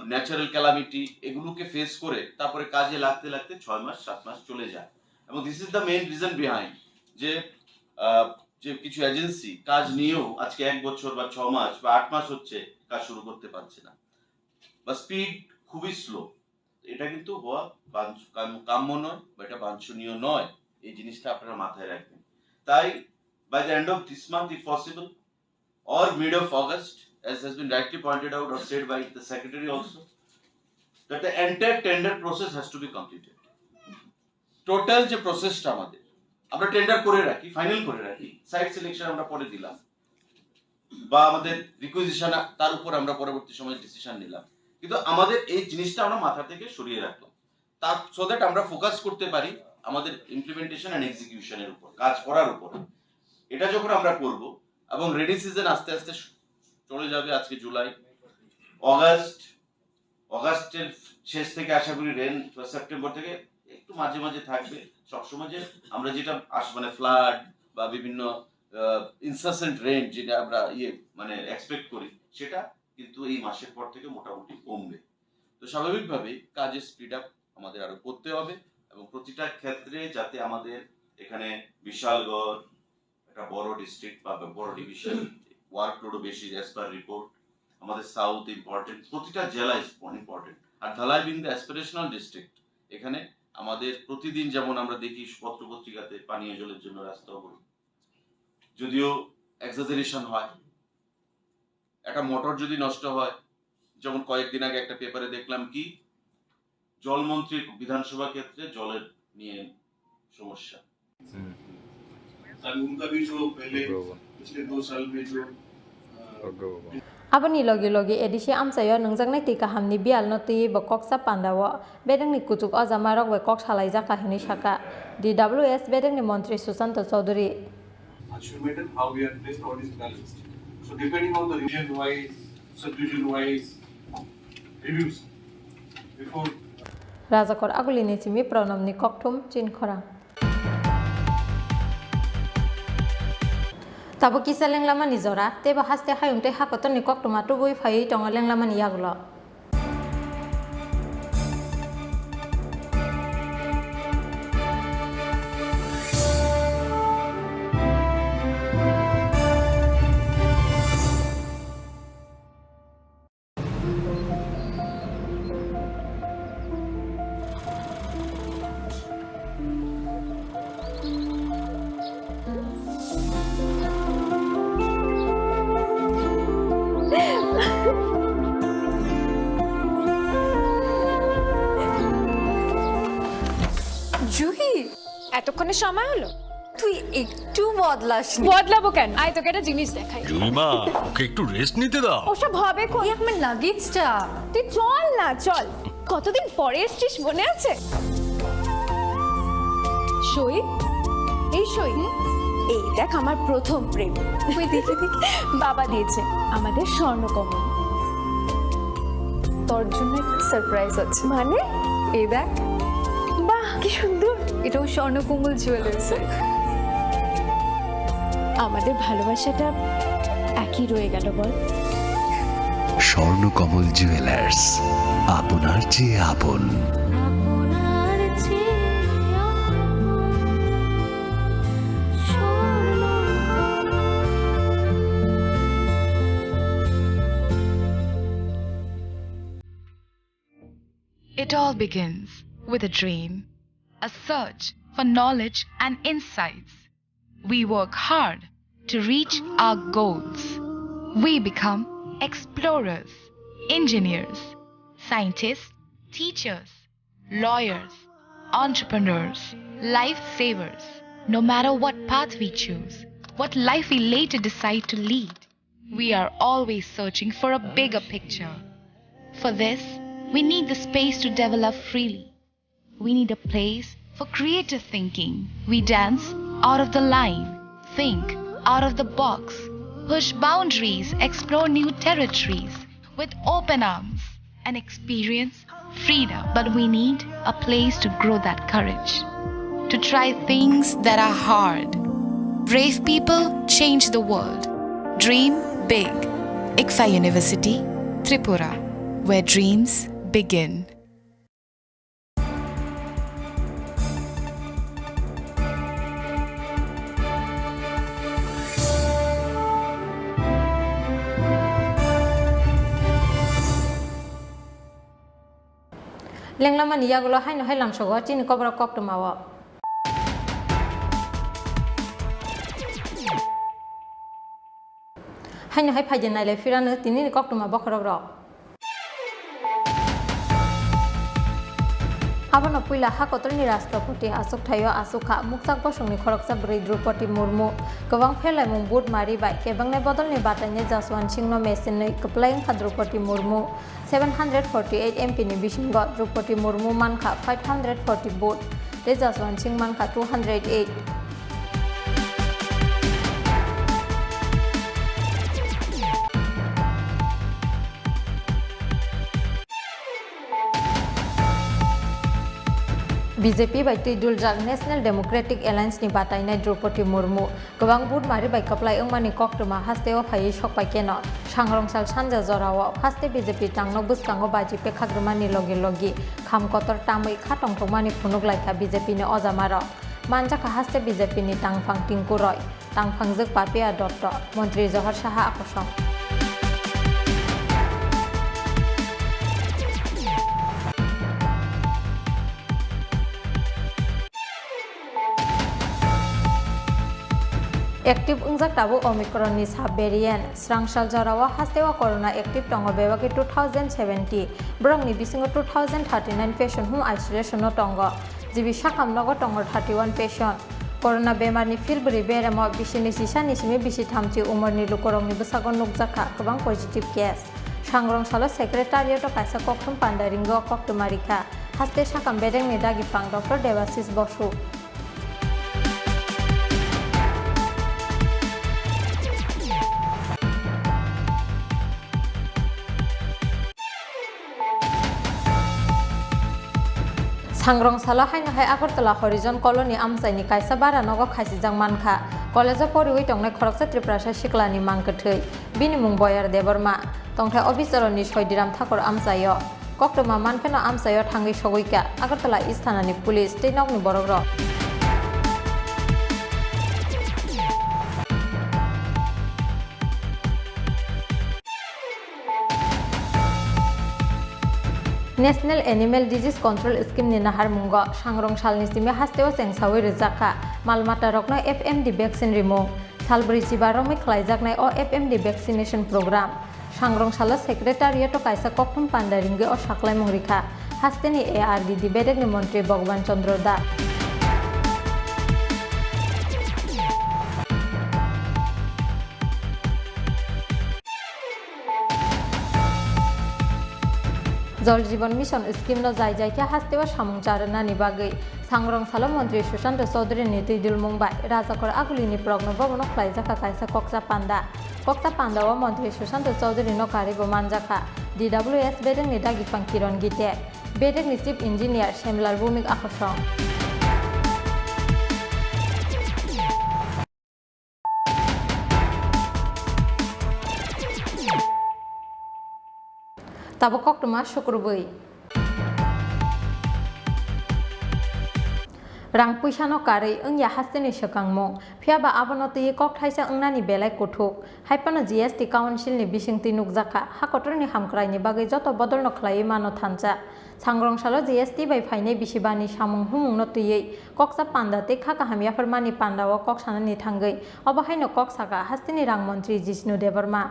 ন্যাচারাল ক্যালামিটি, এগুলোকে ফেস করে তারপরে কাজে লাগতে লাগতে ছয় মাস, সাত মাস চলে যায়। এবং this is the main reason behind যে আহ, যে কিছু এজেন্সি কাজ নিয়েও আজকে এক বছর বা ছ মাস বা আট মাস হচ্ছে কাজ শুরু করতে পারছে না, বা স্পিড খুবই স্লো। এটা কিন্তু হওয়া বাঞ্ছ- কাম- কাম্য নয় বা এটা বাঞ্ছনীয় নয়। এই জিনিসটা আপনারা মাথায় রাখবেন। তাই by the end of this month, if possible, or mid of August, as has been rightly pointed out or said by the secretary also, that the entire tender process has to be completed. Total যে প্রসেসটা আমাদের, আমরা টেন্ডার করে রাখি, ফাইনাল করে রাখি, site selection আমরা পরে দিলাম, বা আমাদের রিকুইজিশন, তার উপর আমরা পরবর্তী সময় ডিসিশন নিলাম, কিন্তু আমাদের এই জিনিসটা আমরা মাথা থেকে সরিয়ে রাখলাম, তার সো দ্যাট আমরা ফোকাস করতে পারি আমাদের ইমপ্লিমেন্টেশন অ্যান্ড এক্সিকিউশনের উপর, কাজ করার উপর। এটা যখন আমরা করব এবং রেনি সিজন আস্তে আস্তে শু- চলে যাবে, আজকে জুলাই, অগাস্ট, অগাস্টের শেষ থেকে আশা করি রেন, সেপ্টেম্বর থেকে একটু মাঝে মাঝে থাকবে। সবসময় যে আমরা যেটা আস- মানে ফ্লাড বা বিভিন্ন ইনসেসেন্ট রেন যেটা আমরা ইয়ে মানে এক্সপেক্ট করি, সেটা কিন্তু এই মাসের পর থেকে মোটামুটি কমবে। তো স্বাভাবিকভাবেই কাজের স্পিড আপ আমাদের আরো করতে হবে এবং প্রতিটা ক্ষেত্রে যাতে আমাদের এখানে বিশালগড় একটা বড় ডিস্ট্রিক্ট বা বড় ডিভিশন, ওয়ার্কলোডও বেশি, অ্যাজ পার রিপোর্ট। আমাদের সাউথ ইম্পর্টেন্ট, প্রতিটা জেলা ইম্পর্টেন্ট। আর Dhalai being the aspirational district, এখানে আমাদের প্রতিদিন যেমন আমরা দেখি পত্র পত্রিকাতে পানীয় জলের জন্য রাস্তা অবরোধ, যদিও এক্সাজারেশন হয়। একটা মোটর যদি নষ্ট হয়, যেমন কয়েকদিন আগে একটা পেপারে দেখলাম কি, জলমন্ত্রীর বিধানসভা ক্ষেত্রে জলের নিয়ে সমস্যা। सर, उनका भी जो पहले पिछले दो साल में जो, अ, Aboni logi logi A D C amchaio nungjaknai twi kahamni biyalno twiwi bo koksa pandao bedengni kuchuk ojamarok bai kok salaijak kha hwnwi sakha D W S bedengni montri Sushanta Chowdhury. Ashu madam, how we are placed, what is balanced. So depending on the region wise, subdivision wise reviews before. Rajakor Agulini simi Pranamni kokthum chin khorang. Tabuk kisa lenglamani jora, teibo haste hayung tei hakotorni koktwma tubui phaiwi tongo lenglamani yagulo. Juhi, এতক্ষণে সময় হলো? তুই একটু বদলাসনি। বদলাবো কেন? আয়, তোকে একটা জিনিস দেখাই। জুইমা, ওকে একটু রেস্ট নিতে দাও। ওসব হবে কোন? এই আমার লাগেজটা। তুই চল না, চল। কতদিন পরে এসছিস, মনে আছে? সই, এই সই। এই দেখ, আমার প্রথম প্রেম। ওই দেখে দেখে বাবা দিয়েছে আমাদের স্বর্ণকমল। তোর জন্য একটা সারপ্রাইজ আছে। মানে? এই দেখ। বাহ, কি সুন্দর। এটাও স্বর্ণকমল জুয়েলার্সের। আমাদের ভালোবাসাটা একই রয়ে গেল, বল? স্বর্ণকমল জুয়েলার্স, আপনার চেয়ে আপন। It all begins with a dream, a search for knowledge and insights. We work hard to reach our goals. We become explorers, engineers, scientists, teachers, lawyers, entrepreneurs, lifesavers. No matter what path we choose, what life we later decide to lead, we are always searching for a bigger picture. For this, we need the space to develop freely. We need a place for creative thinking. We dance out of the line, think out of the box, push boundaries, explore new territories with open arms, and experience freedom. But we need a place to grow that courage, to try things that are hard. Brave people change the world. Dream big. ICFAI University, Tripura, where dreams begin. Lenglamani yagulo haino hai lamsogo chini koborok koktwmao. Haino hai phaidi nailai phirano tinini koktwma bokhorok rok. Abono puila ha kotorni Rashtrapati achukthai-o achuk kha mukchak bosongni khoroksa bwrwi Droupadi Murmu. Kwbang pherlaimung vote mari bai kebengnai bodolni batainai Jaswant Singh no machine nwi kwplai wngkha Droupadi Murmu. Seven hundred forty eight M P ni bisingo Droupadi Murmu mankha five hundred forty vote, tei Jaswant Singh mankha two hundred eight. B J P bai twi duljak National Democratic Alliance ni batainai Droupadi Murmu kwbang vote mari bai kwplai wngmani koktwma hasteo phaiwi sokpai keno. Sangrongsal sanja jorao haste B J P tangno bwskango baji pekhak rwmani logi logi kham kotor tamwi kha tongthokmani phunuk laikha B J P ni ojamarok. Manjakha haste B J P ni tangphang Tinku Roy. Tangphangjwk Papia Dotto, Montri Johor Saha akosong. Active wngjak tabuk Omicron ni sub variant. Srangsal jorao hasteo corona active tongo bebagwi two thousand seventy. Borokni bisingo two thousand thirty-nine patient home isolation o tongo. G B sakam nogo tongo thirty-one patient. Corona bemarni phil bwrwi beremo bisini sisani simi bisi thamchi umorni lukurokni bwsago nukjakha kwbang positive case. Sangrong salo secretariat o kaisa kokthum panda ringo koktwma rikha. Haste sakam bedengni dagi phang Doctor Debashis Bosu. Sangrong salo haino hai Agartala Horizon Colony amchaini kaisa bara nogo khasijak mankha. College o poriwi tongnai khoroksa Tiprasa siklani mang kwthwi. Bini mung Boyar Debbarma. Tongthai o bicharo ni Soidiram Thakur amchaio. Koktwma mankheno amchaio thangwi sogwikha Agartala East thanani police tei nokni borokrok. National Animal Disease Control Scheme ni naharmungo sangrong salni simi hasteo chengsawi rwjakha mal matarokno F M D vaccine rimung. Salbrwi chiba romwi khlaijaknai o F M D vaccination program. Sangrong salo secretariat o kaisa kokthum panda ringwi o saklaimung rikha hasteni A R D D bedekni montri Bhagwan Chandra Da. Jal Jeevan Mission scheme no jai jai khe hasteo samung cha rwnani bagwi sangrong salo montri Sushanta Chowdhury ni twi dulmung bai Rajakor Aguli ni borokno bobono khlaijakha kaisa kokcha panda. Kokcha panda o montri Sushanta Chowdhury no karwi bo manjakha D W S bedekni dagi phang Kiron Gite, bedekni chief engineer Shemlal Bhowmik akosong. Tabuk koktwma sukrubwi. Rang puisano karwi wngya hasteni swkangmung, phiyaba abono twiwi kokthaisa wngnani belai kuthuk. Haiphano G S T Council ni bisingtwi nukjakha, ha kotorni hamkraini bagwi joto bodolno khlaiwi mano thansa. Sangrong salo G S T bai phainai bisibani samung humungno twiwi kokcha panda tei kha kaham yapharmani pandao kok sanani thangwi obo haino kok sakha hasteni rang montri Jishnu Debbarma.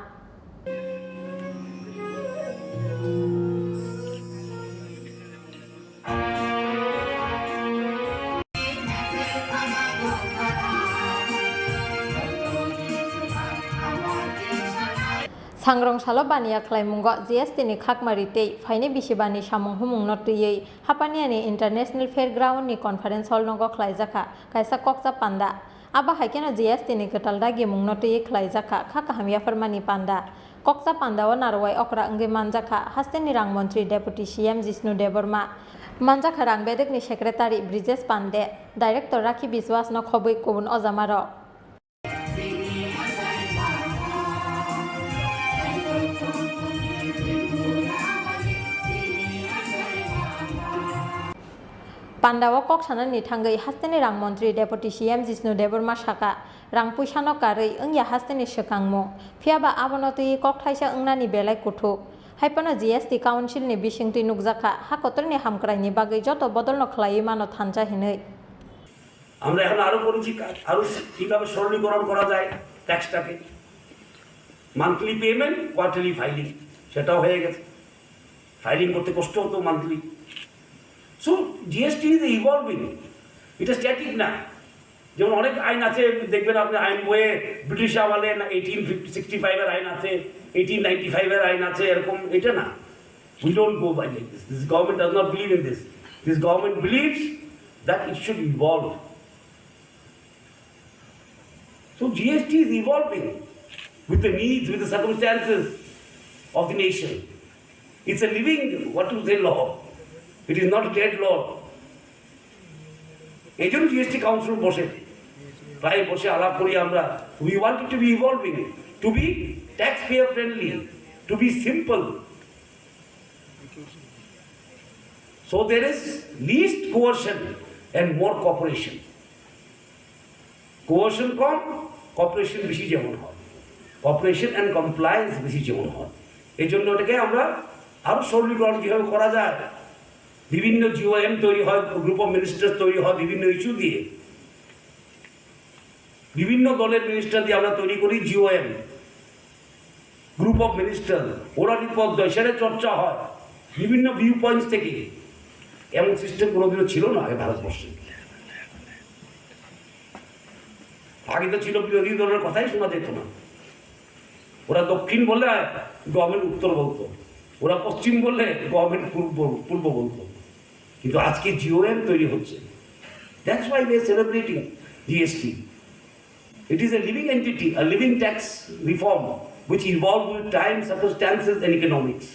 Sangrong salo baniya khlaimungo G S T ni khakmari tei phainai bisibani samung humungno twiwi Hapaniani International Fairground ni Conference Hall nogo khlaijakha kaisa kokcha panda. Abo hai kheno G S T ni kwtal dagimungno twiwi khlaijakha kha kaham yapharmani panda. Kokcha pandao narwai okra wngwi manjakha hasteni rang montri Deputy C M Jishnu Debbarma. Manjakha rang bedekni secretary Brijesh Pande, director Rakhi Biswas no khobwi kubun ojamarok. Pandao kok sanani thangwi hasteni rang montri Deputy C M Jishnu Debbarma sakha, rang puisano karwi wngya hasteni swkangmung, phiyaba abono twiwi kokthaisa wngnani belai kuthuk. Haiphano G S T Council ni bisingtwi nukjakha, ha kotorni hamkraini bagwi joto bodolno khlaiwi mano thansa hinwi. আমরা এখন আরো করেছি কাজ, আরো কিভাবে সরলীকরণ করা যায় ট্যাক্সটাকে, মান্থলি পেমেন্ট, কোয়ার্টারলি ফাইলিং, সেটাও হয়ে গেছে। ফাইলিং করতে কষ্ট হতো monthly. So GST is evolving, এটা স্ট্যাটিক না। যেমন অনেক আইন আছে, দেখবেন আপনি আইন বইয়ে ব্রিটিশ আমলে না এইটিন সিক্সটি ফাইভের আইন আছে, এইটিন নাইনটি ফাইভের আইন আছে, এরকম, এটা না। We don't go by like this. This government does not believe in this. This government believes that it should evolve. So G S T is evolving with the needs, with the circumstances of the nation. It's a living, what to say, law. It is not a dead law. এই জন্য GST council বসে, প্রায় বসে আলাপ করি আমরা। We want it to be evolving, to be taxpayer friendly, to be simple. So there is least coercion and more cooperation. Coercion কম, cooperation বেশি যেমন হয়, কোঅপারেশন অ্যান্ড কমপ্লায়েন্স বেশি যেমন হয়। এই জন্য এটাকে আমরা আরও সরলীকরণ কীভাবে করা যায়, বিভিন্ন জিওএম তৈরি হয়, গ্রুপ অফ মিনিস্টার তৈরি হয় বিভিন্ন ইস্যু দিয়ে, বিভিন্ন দলের মিনিস্টার দিয়ে আমরা তৈরি করি জিওএম, গ্রুপ অফ মিনিস্টার, ওরা রিপোর্ট দেয়, সেটা চর্চা হয় বিভিন্ন ভিউ পয়েন্টস থেকে। এমন সিস্টেম কোনোদিনও ছিল না আগে ভারতবর্ষে। আগে তো ছিল বিরোধী দলের কথাই শোনা যেত না। ওরা দক্ষিণ বললে গভর্নমেন্ট উত্তর বলতো, ওরা পশ্চিম বললে গভর্নমেন্ট পূর্ব পূর্ব বলতো। কিন্তু আজকে জিওএম তৈরি হচ্ছে। That's why we are celebrating GST. It is a living entity, a living tax reform which evolved with time, circumstances and economics.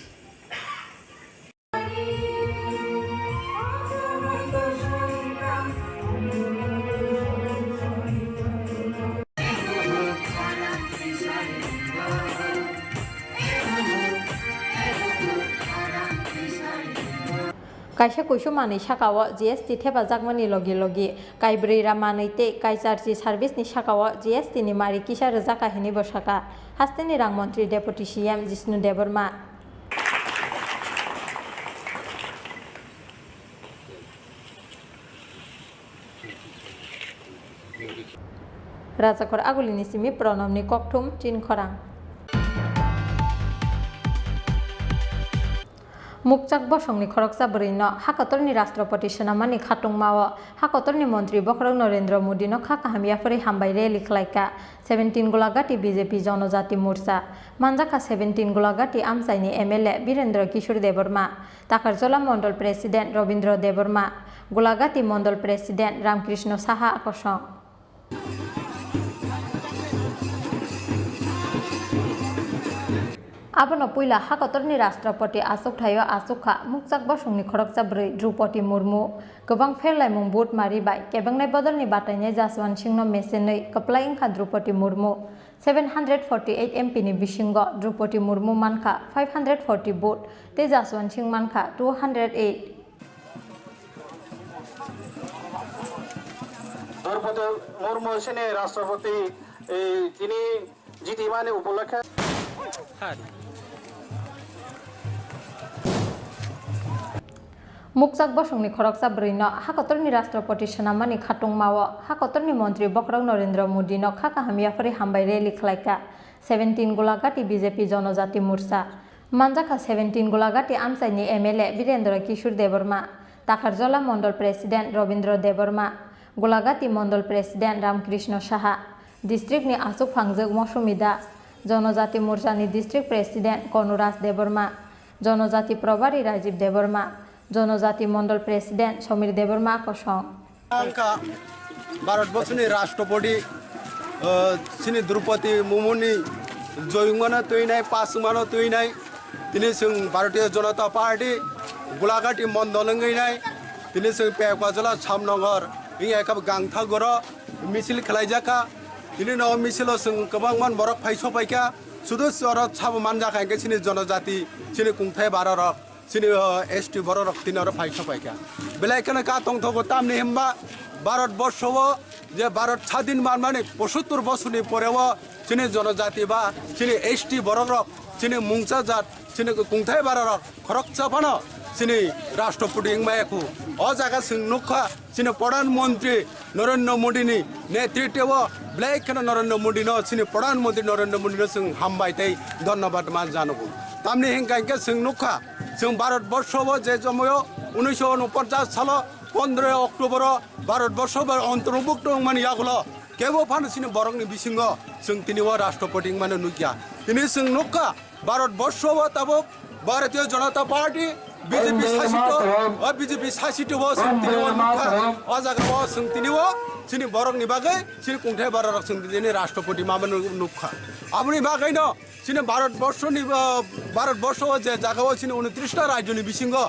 Kaisa kuisu manwi sakao G S T thepajakmani logi logi kaibrwi ra manwi tei kaicharchi service ni sakao G S T ni mari kisa rwjak ka hinwi bo sakha hasteni rang montri Deputy C M Jishnu Debbarma. Rajakhor Agulini simi Pranamni kokthum chinkhorang. Mukchak bosongni khoroksa bwrwino hakotorni Rashtrapati swnamani khatungmao hakotorni montri bokhorok Narendra Modino kha kaham yaphari hambai rally khlaikha seventeen Golagati B J P Jonojati Morcha. Manjakha seventeen Golagati amchaini M L A Birendra Kishore Debbarma, Takarjola Mondol President Robindra Debbarma, Golagati Mondol President Ramkrishna Saha kosong. Abono puila hakotorni Rashtrapati achukthai-o achukha mukchak bosongni khoroksa bwrwi Droupadi Murmu. Kwbang pherlaimung vote mari bai kebengnai bodolni batainai Jaswant Singhno mesenwi kwplai wngkha Droupadi Murmu. Seven hundred forty eight M P ni bisingo Droupadi Murmu mankha five hundred forty vote tei Jaswant Singh mankha two hundred eight. Droupadi Murmu chini Rashtrapati, eh, tini jitimani upolokhe. Mukchak bosongni khoroksa bwrwino hakotorni Rashtrapati swnamani khatungmao hakotorni montri bokhorok Narendra Modino kha kaham yaphari hambai rally khlaikha seventeen Golagati B J P Jonojati Morcha. Manjakha seventeen Golagati amchaini M L A Birendra Kishore Debbarma, Takarjola Mondol President Robindra Debbarma, Golagati Mondol President Ramkrishna Saha, District ni achuk phangjak Mosumi Das, Jonojati Morcha ni District President Konuraj Debbarma, Jonojati Probari Rajiv Debbarma, Jonojati Mondol President Somir Debbarma kosong. Wngkha Bharat borsoni Rashtrapati, uh, chini Droupadi Murmuni joyungmano twinai, pasungmano twinai. Tini chwng Bharatiya Janata Party Golagati Mondol wngwi nai. Tini chwng Pekwajola Samnagar wngya kha Gangthagoro misil khlaijakha. Tini no misilo chwng kwbangma borok phai sopaikha. Sudu oro sabo manjakha hinkhe chini jonojati, chini kungthai barorok. Chini, o, S T bororok tini oro phai sopaikha. Belai kheno ka tongthogo tamni himba Bharat borsho o je Bharat sadin manmani pochattor bosorni pore o chini jonojati ba chini S T borokrok, chini mungsa jat, chini kungthai bararok khoroksa phano chini Rashtrapati wngmaya khu. O jaga chwng nukha chini Pradhan Mantri Narendra Modi ni netritwo belai kheno Narendra Modi no, chini Pradhan Mantri Narendra Modi no chwng hambai tei dhonnobad ma janogo. Tamni hinkha hinkhe chwng nukha, chwng Bharat borsho o je jomoyo unisho unoponchas salo pondroi October o Bharat borsho bai ontorbhukto wngmani yagulo kebo phano chini borokni bisingo chwng tini o Rashtrapati wngmano nukya. Tini chwng nukha, Bharat borsho o tabuk Bharatiya Janata Party, B J P sasito, o B J P sasito o chwng tini o nukha. O jaga o chwng tini o chini borokni bagwi chini kungthai bararok chwng tini Rashtrapati ma nukha. Aboni bagwino chini Bharat borshoni, ah, Bharat borsho o je jaga o chini unitris ta rajyoni bisingo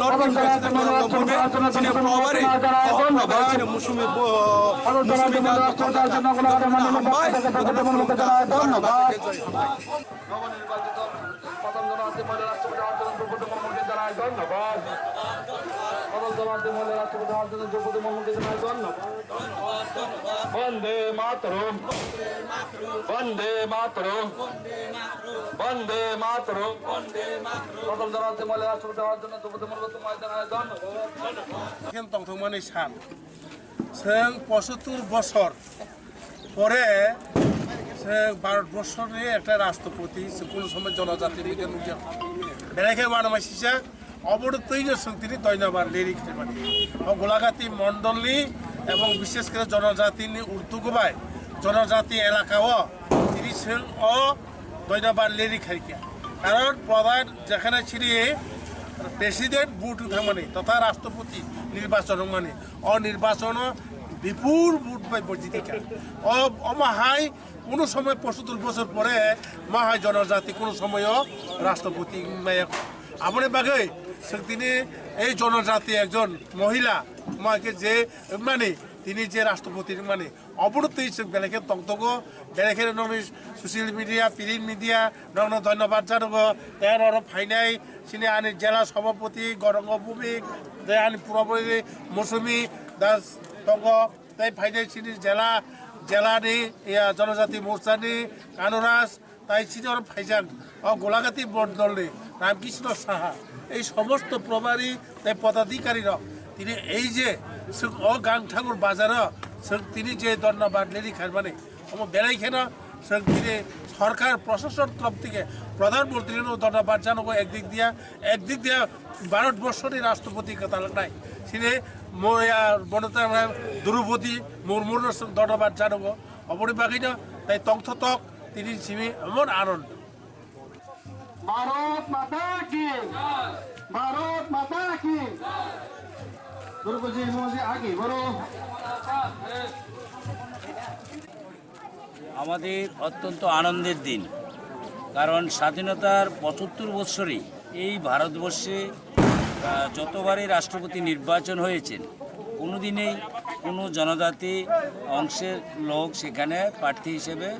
not in president Narendra Modi, chini probably, oh, probably chini Musumi, oh, Musumi da, hambai, নবনির্বাচিত প্রথম জননেত্রী মহিলা রাষ্ট্রপতি হওয়ার জন্য দ্রৌপদী মুর্মুকে জানাই ধন্যবাদ। প্রথম জননেত্রী মহিলা রাষ্ট্রপতি হওয়ার জন্য দ্রৌপদী মুর্মুকে জানাই ধন্যবাদ। বন্দে মাতরম। বন্দে মাতরম। বন্দে মাতরম। প্রথম জননেত্রী মহিলা রাষ্ট্রপতি হওয়ার জন্য দ্রৌপদী মুর্মুকে জানাই ধন্যবাদ। Khe tongthokmani san. Chwng pochattor bosor pore chwng Bharatborsoni ekta rashtrapoti chwng kunu somoi jonojati nukya nukya. Belai khe uanama sisa obono twino chwng tini doinobad leri khlaimani. O Golagati mondolni ebong bishesh kore jonojatini uddogo bai jonojati elakao tini chwng o doinobad leri khaikha. Karon prodhan jekhane chini president vote thangmani totha rashtrapoti nirbachon wngmani. O nirbachono bipul vote bai bo jitikha. O, omo hai kunu somoi pochattor bosor pore ma hai jonojati kunu somoio rashtrapoti wngmaya. Aboni bagwi chwng tini ei jonojati ekjon mohila ma khe je wngmani tini je rashtrapoti wngmani obono twi chwng belai khe tongthogo, belai khe nokni social media, print media nokno dhonnobad janogo. Tei oro phainai chini ani jela sabhapoti Gorongo Bhumik, tei ani puraboi Mosumi Das tongo, tei phainai chini jela, jelani, ya, Jonojati Morchani Kanuraj, tai chini oro phaijak o Golagati mondolni Ramkisno Saha, ei somosto probari tei podadikari rok tini ei je chwng o Gangthakur bazaro chwng tini je dhonnobad leri khaimani, omo belai kheno chwng tini sorkar prosason torof theke prodhan montrino dhonnobad janogo ekdik dia, ekdik dia Bharatborsoni rashtrapoti kwtal wngnai chini moya bonota Droupadi Murmuno chwng dhonnobad janogo. Oboni bagwino tai tongthotok tini simi emon anondo. Bharat মাতা কি? ভারত মাতা কি? দুর্গাজি মজি আগে বড়। আমাদের অত্যন্ত আনন্দের দিন, কারণ স্বাধীনতার পঁচাত্তর বৎসরে এই ভারতবর্ষে, আহ, যতবারই রাষ্ট্রপতি নির্বাচন হয়েছেন, কোনোদিনই কোনো জনজাতি অংশের লোক সেখানে প্রার্থী হিসেবে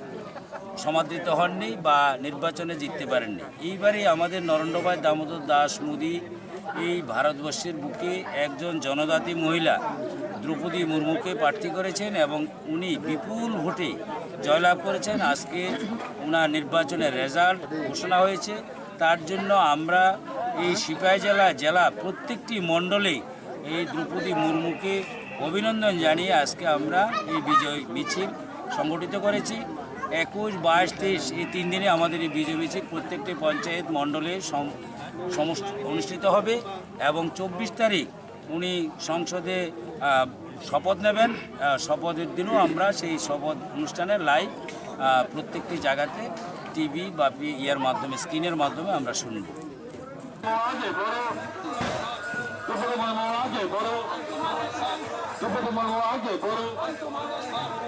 সমাদৃত হননি বা নির্বাচনে জিততে পারেননি। এইবারই আমাদের নরেন্দ্র ভাই দামোদর দাস মোদী এই ভারতবর্ষের বুকে একজন জনজাতি মহিলা দ্রৌপদী মুর্মুকে প্রার্থী করেছেন এবং উনি বিপুল ভোটে জয়লাভ করেছেন। আজকে ওনার নির্বাচনের রেজাল্ট ঘোষণা হয়েছে। তার জন্য আমরা এই সিপাহীজলা জেলা প্রত্যেকটি মণ্ডলে এই দ্রৌপদী মুর্মুকে অভিনন্দন জানিয়ে আজকে আমরা এই বিজয় মিছিল সংগঠিত করেছি। একুশ, বাইশ, তেইশ এই তিন দিনে আমাদের এই বিজয় মিছিল প্রত্যেকটি পঞ্চায়েত মণ্ডলে সম-, সমস-, অনুষ্ঠিত হবে এবং চব্বিশ তারিখ উনি সংসদে, আহ, শপথ নেবেন। আহ, শপথের দিনও আমরা সেই শপথ অনুষ্ঠানে লাইভ, আহ, প্রত্যেকটি জায়গাতে টিভি বা পি-, ইয়ার মাধ্যমে, স্ক্রিনের মাধ্যমে আমরা শুনব। আগে বড়, দ্রৌপদী মুর্মু আগে বড়, দ্রৌপদী মুর্মু আগে বড়।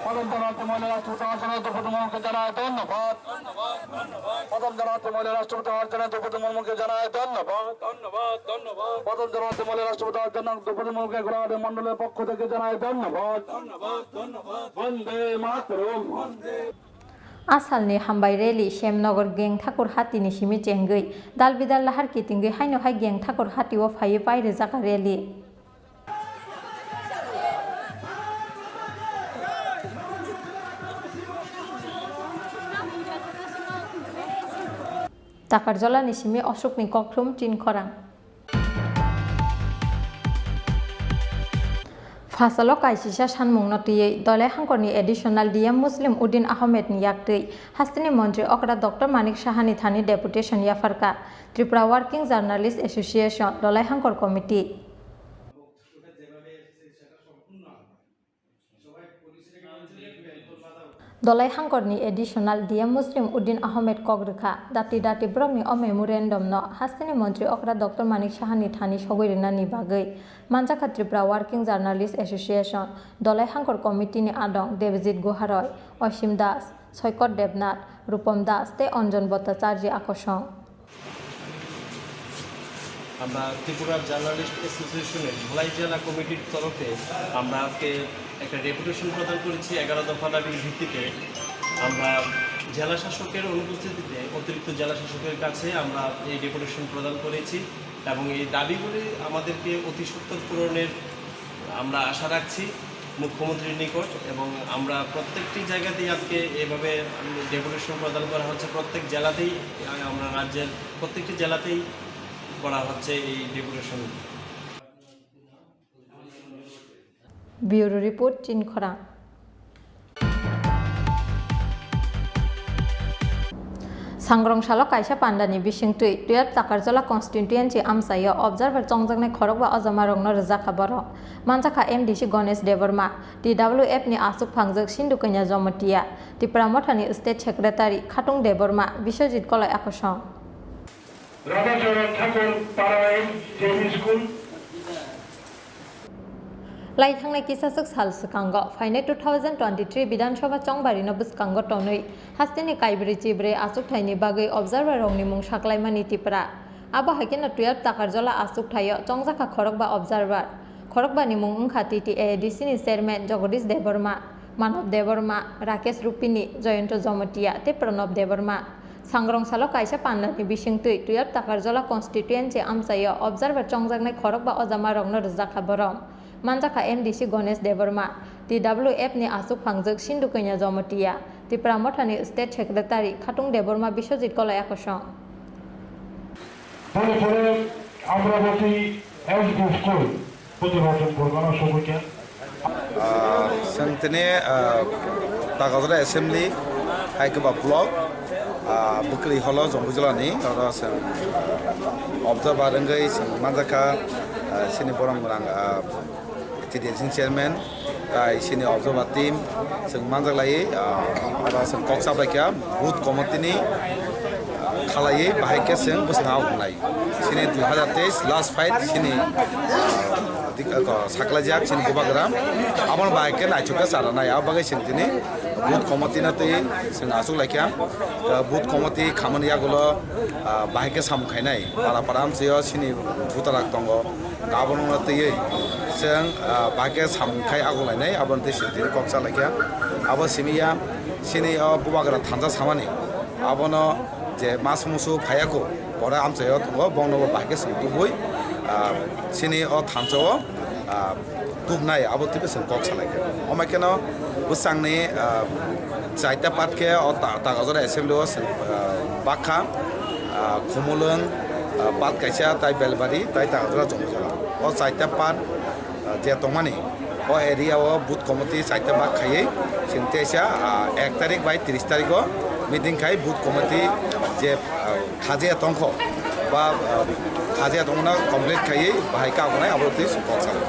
প্রথম জননেত্রী মহিলা রাষ্ট্রপতি হওয়ার জন্য দ্রৌপদী মুর্মুকে জানাই ধন্যবাদ। প্রথম জননেত্রী মহিলা রাষ্ট্রপতি হওয়ার জন্য দ্রৌপদী মুর্মুকে জানাই ধন্যবাদ। ধন্যবাদ, ধন্যবাদ। প্রথম জননেত্রী মহিলা রাষ্ট্রপতি হওয়ার জন্য দ্রৌপদী মুর্মুকে গোলাঘাটের মণ্ডলের পক্ষ থেকে জানাই ধন্যবাদ। ধন্যবাদ, ধন্যবাদ। বন্দে মাতরম। Asalni hambai rally Semnogor Geng Thakur Hatini simi chengwi dalbidal lahar kitingwi haino hai Geng Thakur Hatio phaiwi pai rwjak rally. Takarjolani simi Ashokni kokthlum chinkhorang. Hachalo kaisisa sanmungno twiwi Dolai hangkorni Additional D M Muslim Uddin Ahmed ni yaktwi hasteni montri okra Doctor Manik Saha ni thani deputation yapharkha Tripura Working Journalist Association Dolai hangkor committee. Dolai hangkorni Additional D M Muslim Uddin Ahmed kok rwkha, dati dati borokni o memorandum no hasteni montri okra Doctor Manik Saha ni thani sogwi rwnani bagwi manjakha Tripura Working Journalist Association Dolai hangkor committee ni adong Debjit Guharoi, Osim Das, Soikot Debnath, Rupom Das tei Anjan Bhattacharjee Akosong. আমরা ত্রিপুরা জার্নালিস্ট অ্যাসোসিয়েশনের ধলাই জেলা কমিটির তরফে আমরা আজকে একটা ডেপুটেশন প্রদান করেছি এগারো দফা দাবির ভিত্তিতে। আমরা জেলা শাসকের অনুপস্থিতিতে অতিরিক্ত জেলা শাসকের কাছে আমরা এই ডেপুটেশন প্রদান করেছি এবং এই দাবিগুলি আমাদেরকে অতি সত্বর পূরণের আমরা আশা রাখছি মুখ্যমন্ত্রীর নিকট। এবং আমরা প্রত্যেকটি জায়গাতেই আজকে এভাবে ডেপুটেশন প্রদান করা হচ্ছে, প্রত্যেক জেলাতেই, আমরা রাজ্যের প্রত্যেকটি জেলাতেই করা হচ্ছে এই deputation. Bureau Report, Chinkhorang. Sangrong salo kaisa pandani bisingtwi twelve Takarjala constituency amchaio observer chongjaknai khorokba ojamarokno rwjakha borok. Manjakha M D C Ganesh Debbarma, T W F ni aswk phangjak Sindhu Kanya Jamatia, Tipra Mothani State Secretary Khatung Debbarma, Biswajit Koloi Akosong. Radhacharan Thakur Para J B School. Lai thangnai kisaswk sal swkango phainai two thousand twenty-three Bidhan Sabha chongbarino bwskango tonwi hasteni kaibrwi chibrwi achukthaini bagwi observer rokni mung saklaimani Tipra. Abo hai kheno twelve Takarjala achukthaio chongjakha khorokba observer. Khorokbani mung wngkha T T A A D C ni chairman Jagadish Debbarma, Manav Debbarma, Rakesh Rupini, Jayanta Jamatia tei Pranab Debbarma. Sangrong salo kaisa pandani bisingtwi twelve Takarjala constituency amchaio observer chongjaknai khorokba ojamarokno rwjakha borok. Manjakha M D C Ganesh Debbarma, T W F ni aswk phangjak Sindhu Kanya Jamatia, Tipra Mothani State Secretary Khatung Debbarma, Biswajit Koloi Akosong. Pore pore Amravati S D School. Buddha Bhajan Bormano Somoita. Ah, chwng tini, ah, Takarjala Assembly, Haikaba Block, ah, Bwkrwi Holo, Jompuijala ni, oro chwng observer wngwi chwng manjakha, ah, chini borok gwnang, ah, T D A C ni chairman, tai chini observer team, chwng manjak lai, ah, oro chwng kok chaplaikha, booth committee ni, ah, khalaiwi bahai khe chwng bwskango hwnlai. Chini dui hazar teis last fight chini, ah, dik-, ah, saklaijak chini bubagra. Aboni bahai khe naithok khe chara nai. Abo bagwi chwng tini booth committee no twi chwng achuk laikha. Ah, booth committee khamani yagulo, ah, bahai khe samung khainai. Para para amchaio chini butharak tongo. Abono twiwi chwng, ah, bahai khe samung khai achuk lainai. Aboni twi chwng tini kok cha laikha. Abo simi ya chini o bubagra thansa samani. Abono je mas musu phaiya kho, pore amchaio tongo, bongno bo bahai khe chwng tubui, ah, chini o thansa o, ah, tubnai abo twibo chwng kok salai kha. Omo kheno bwsangni, ah, chaita part khe o ta-, Takarjala Assembly o chwng, ah, bakha, ah, Khumulwng, ah, part kaisa tai Belbari tai Takarjala Jompuijala. O chaita part, ah, je tongmani, o area o booth committee chaita bak khaiwi chwng teisa, ah, ek tarik bai tris tarik o meeting khai booth committee je, ah, khajia tongkho ba, ah, khajia tongna complete khaiwi bahai kagonai abo twi kok salo.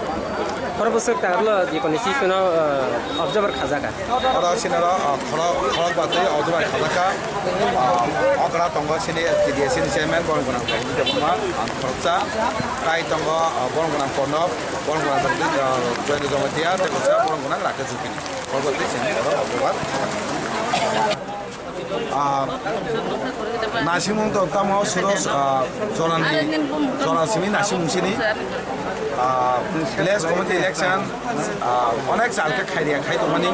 Khoro bwswk ta ablo je constitution o, ah, observer khajaka. Oro sinaro, ah, khoro, khorok batwi observer khajaka. Ah, okra tongo sini T D A C ni chairman borok gwnang tongo Debbarma, ang khoroksa. Tai tongo, ah, borok gwnang Pranab, borok gwnang, ah, Jayanta Jamatia, tei kaisa borok gwnang Rakesh Rupini. Khorok batwi sini oro observer. Ah, nasimung to tamo Suros, ah, jorani, jora simi nasimung sini. Ah, village committee election, ah, onek sal khe khairia khai tongmani.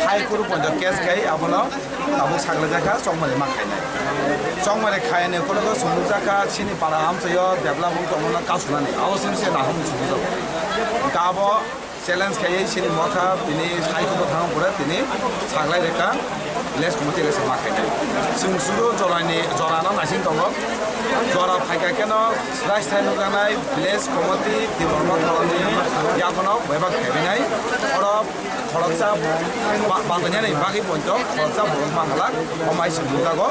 Hai kuru ponjo case khai abono tabuk saglai jakha chongmani ma khainai. Chongmani khainai kono to sumuk jakha sini para amchaio development tongmani kasunani. Abo sini se nahum sumuk jakha. Gabo Challenge khaye chini motha tini sai kubo thang pore tini saglai reka village committee election ma khainai. Chwng sudo jorani jorano naising tongo. Jora phaikha keno rai sai nukjaknai village committee Tipra Mothani yakono bebak khaibinai. Oro khoroksa ba-, bandanyani bagwi poito khoroksa borok manglak omai se nukjago.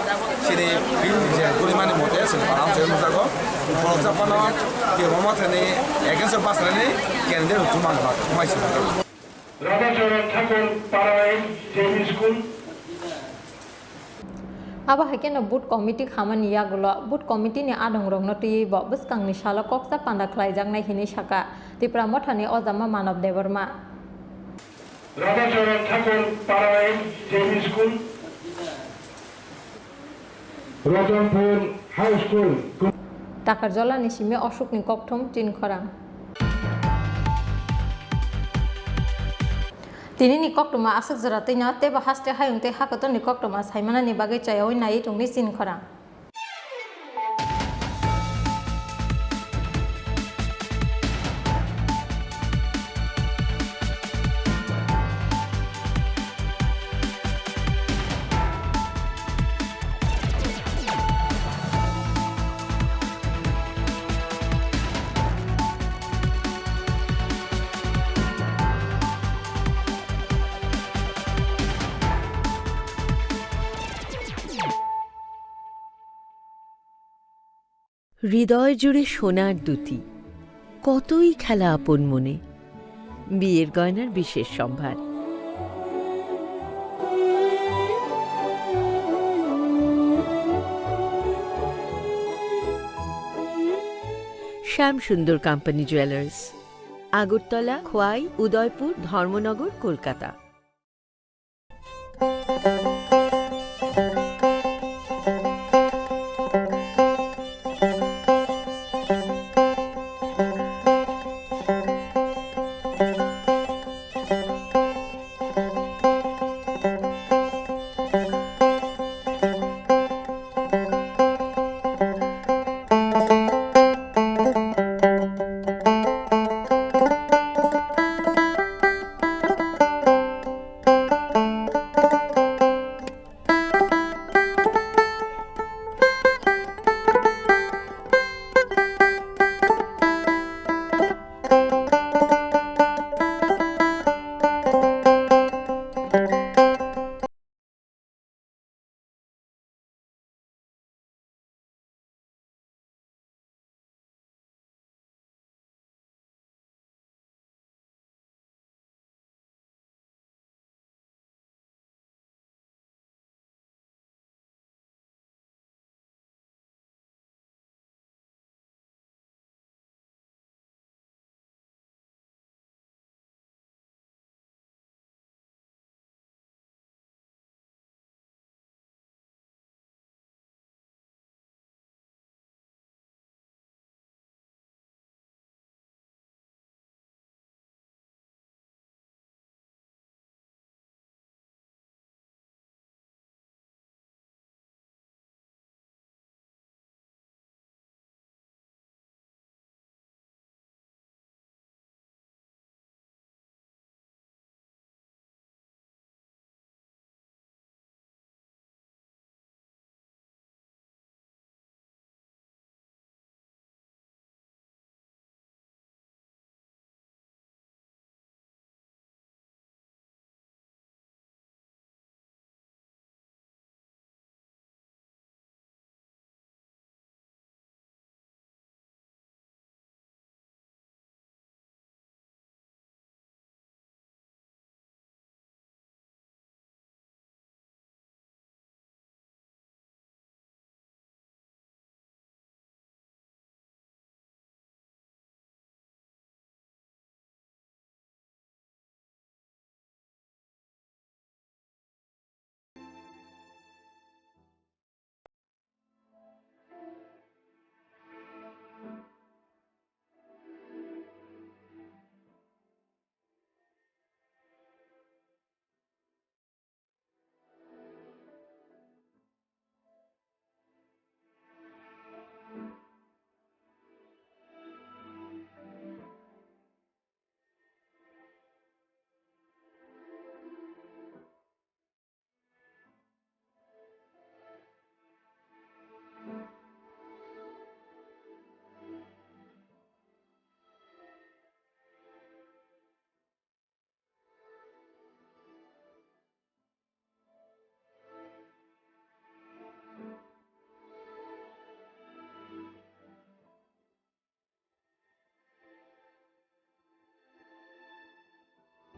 Chini bill je gurimani mote chwng baram se nukjago. Khoroksa phano Tipra Mothani against o basrani candidate rok chumang kha, khumai sima kha. Radhacharan Thakur Para J B School. Abo hai kheno booth committee khamani yagulo booth committee ni adongrokno twiwi bo bwskangni salo koksa panda khlaijaknai hinwi sakha Tipra Mothani Ojama Manob Debbarma. Radhacharan Thakur Para J B School. Ratanpur High School. Takarjolani simi Ashokni kokthum tin khorang. Tinini koktwma aswk jora twino teibo haste hayung tei hakotorni koktwma saimanani bagwi chayaui naiwi tongdi tin khorang. হৃদয় জুড়ে সোনার দুতি, কতই খেলা আপন মনে। বিয়ের গয়নার বিশেষ সম্ভার। শ্যাম সুন্দর কোম্পানি জুয়েলার্স, আগরতলা, খোয়াই, উদয়পুর, ধর্মনগর, কলকাতা।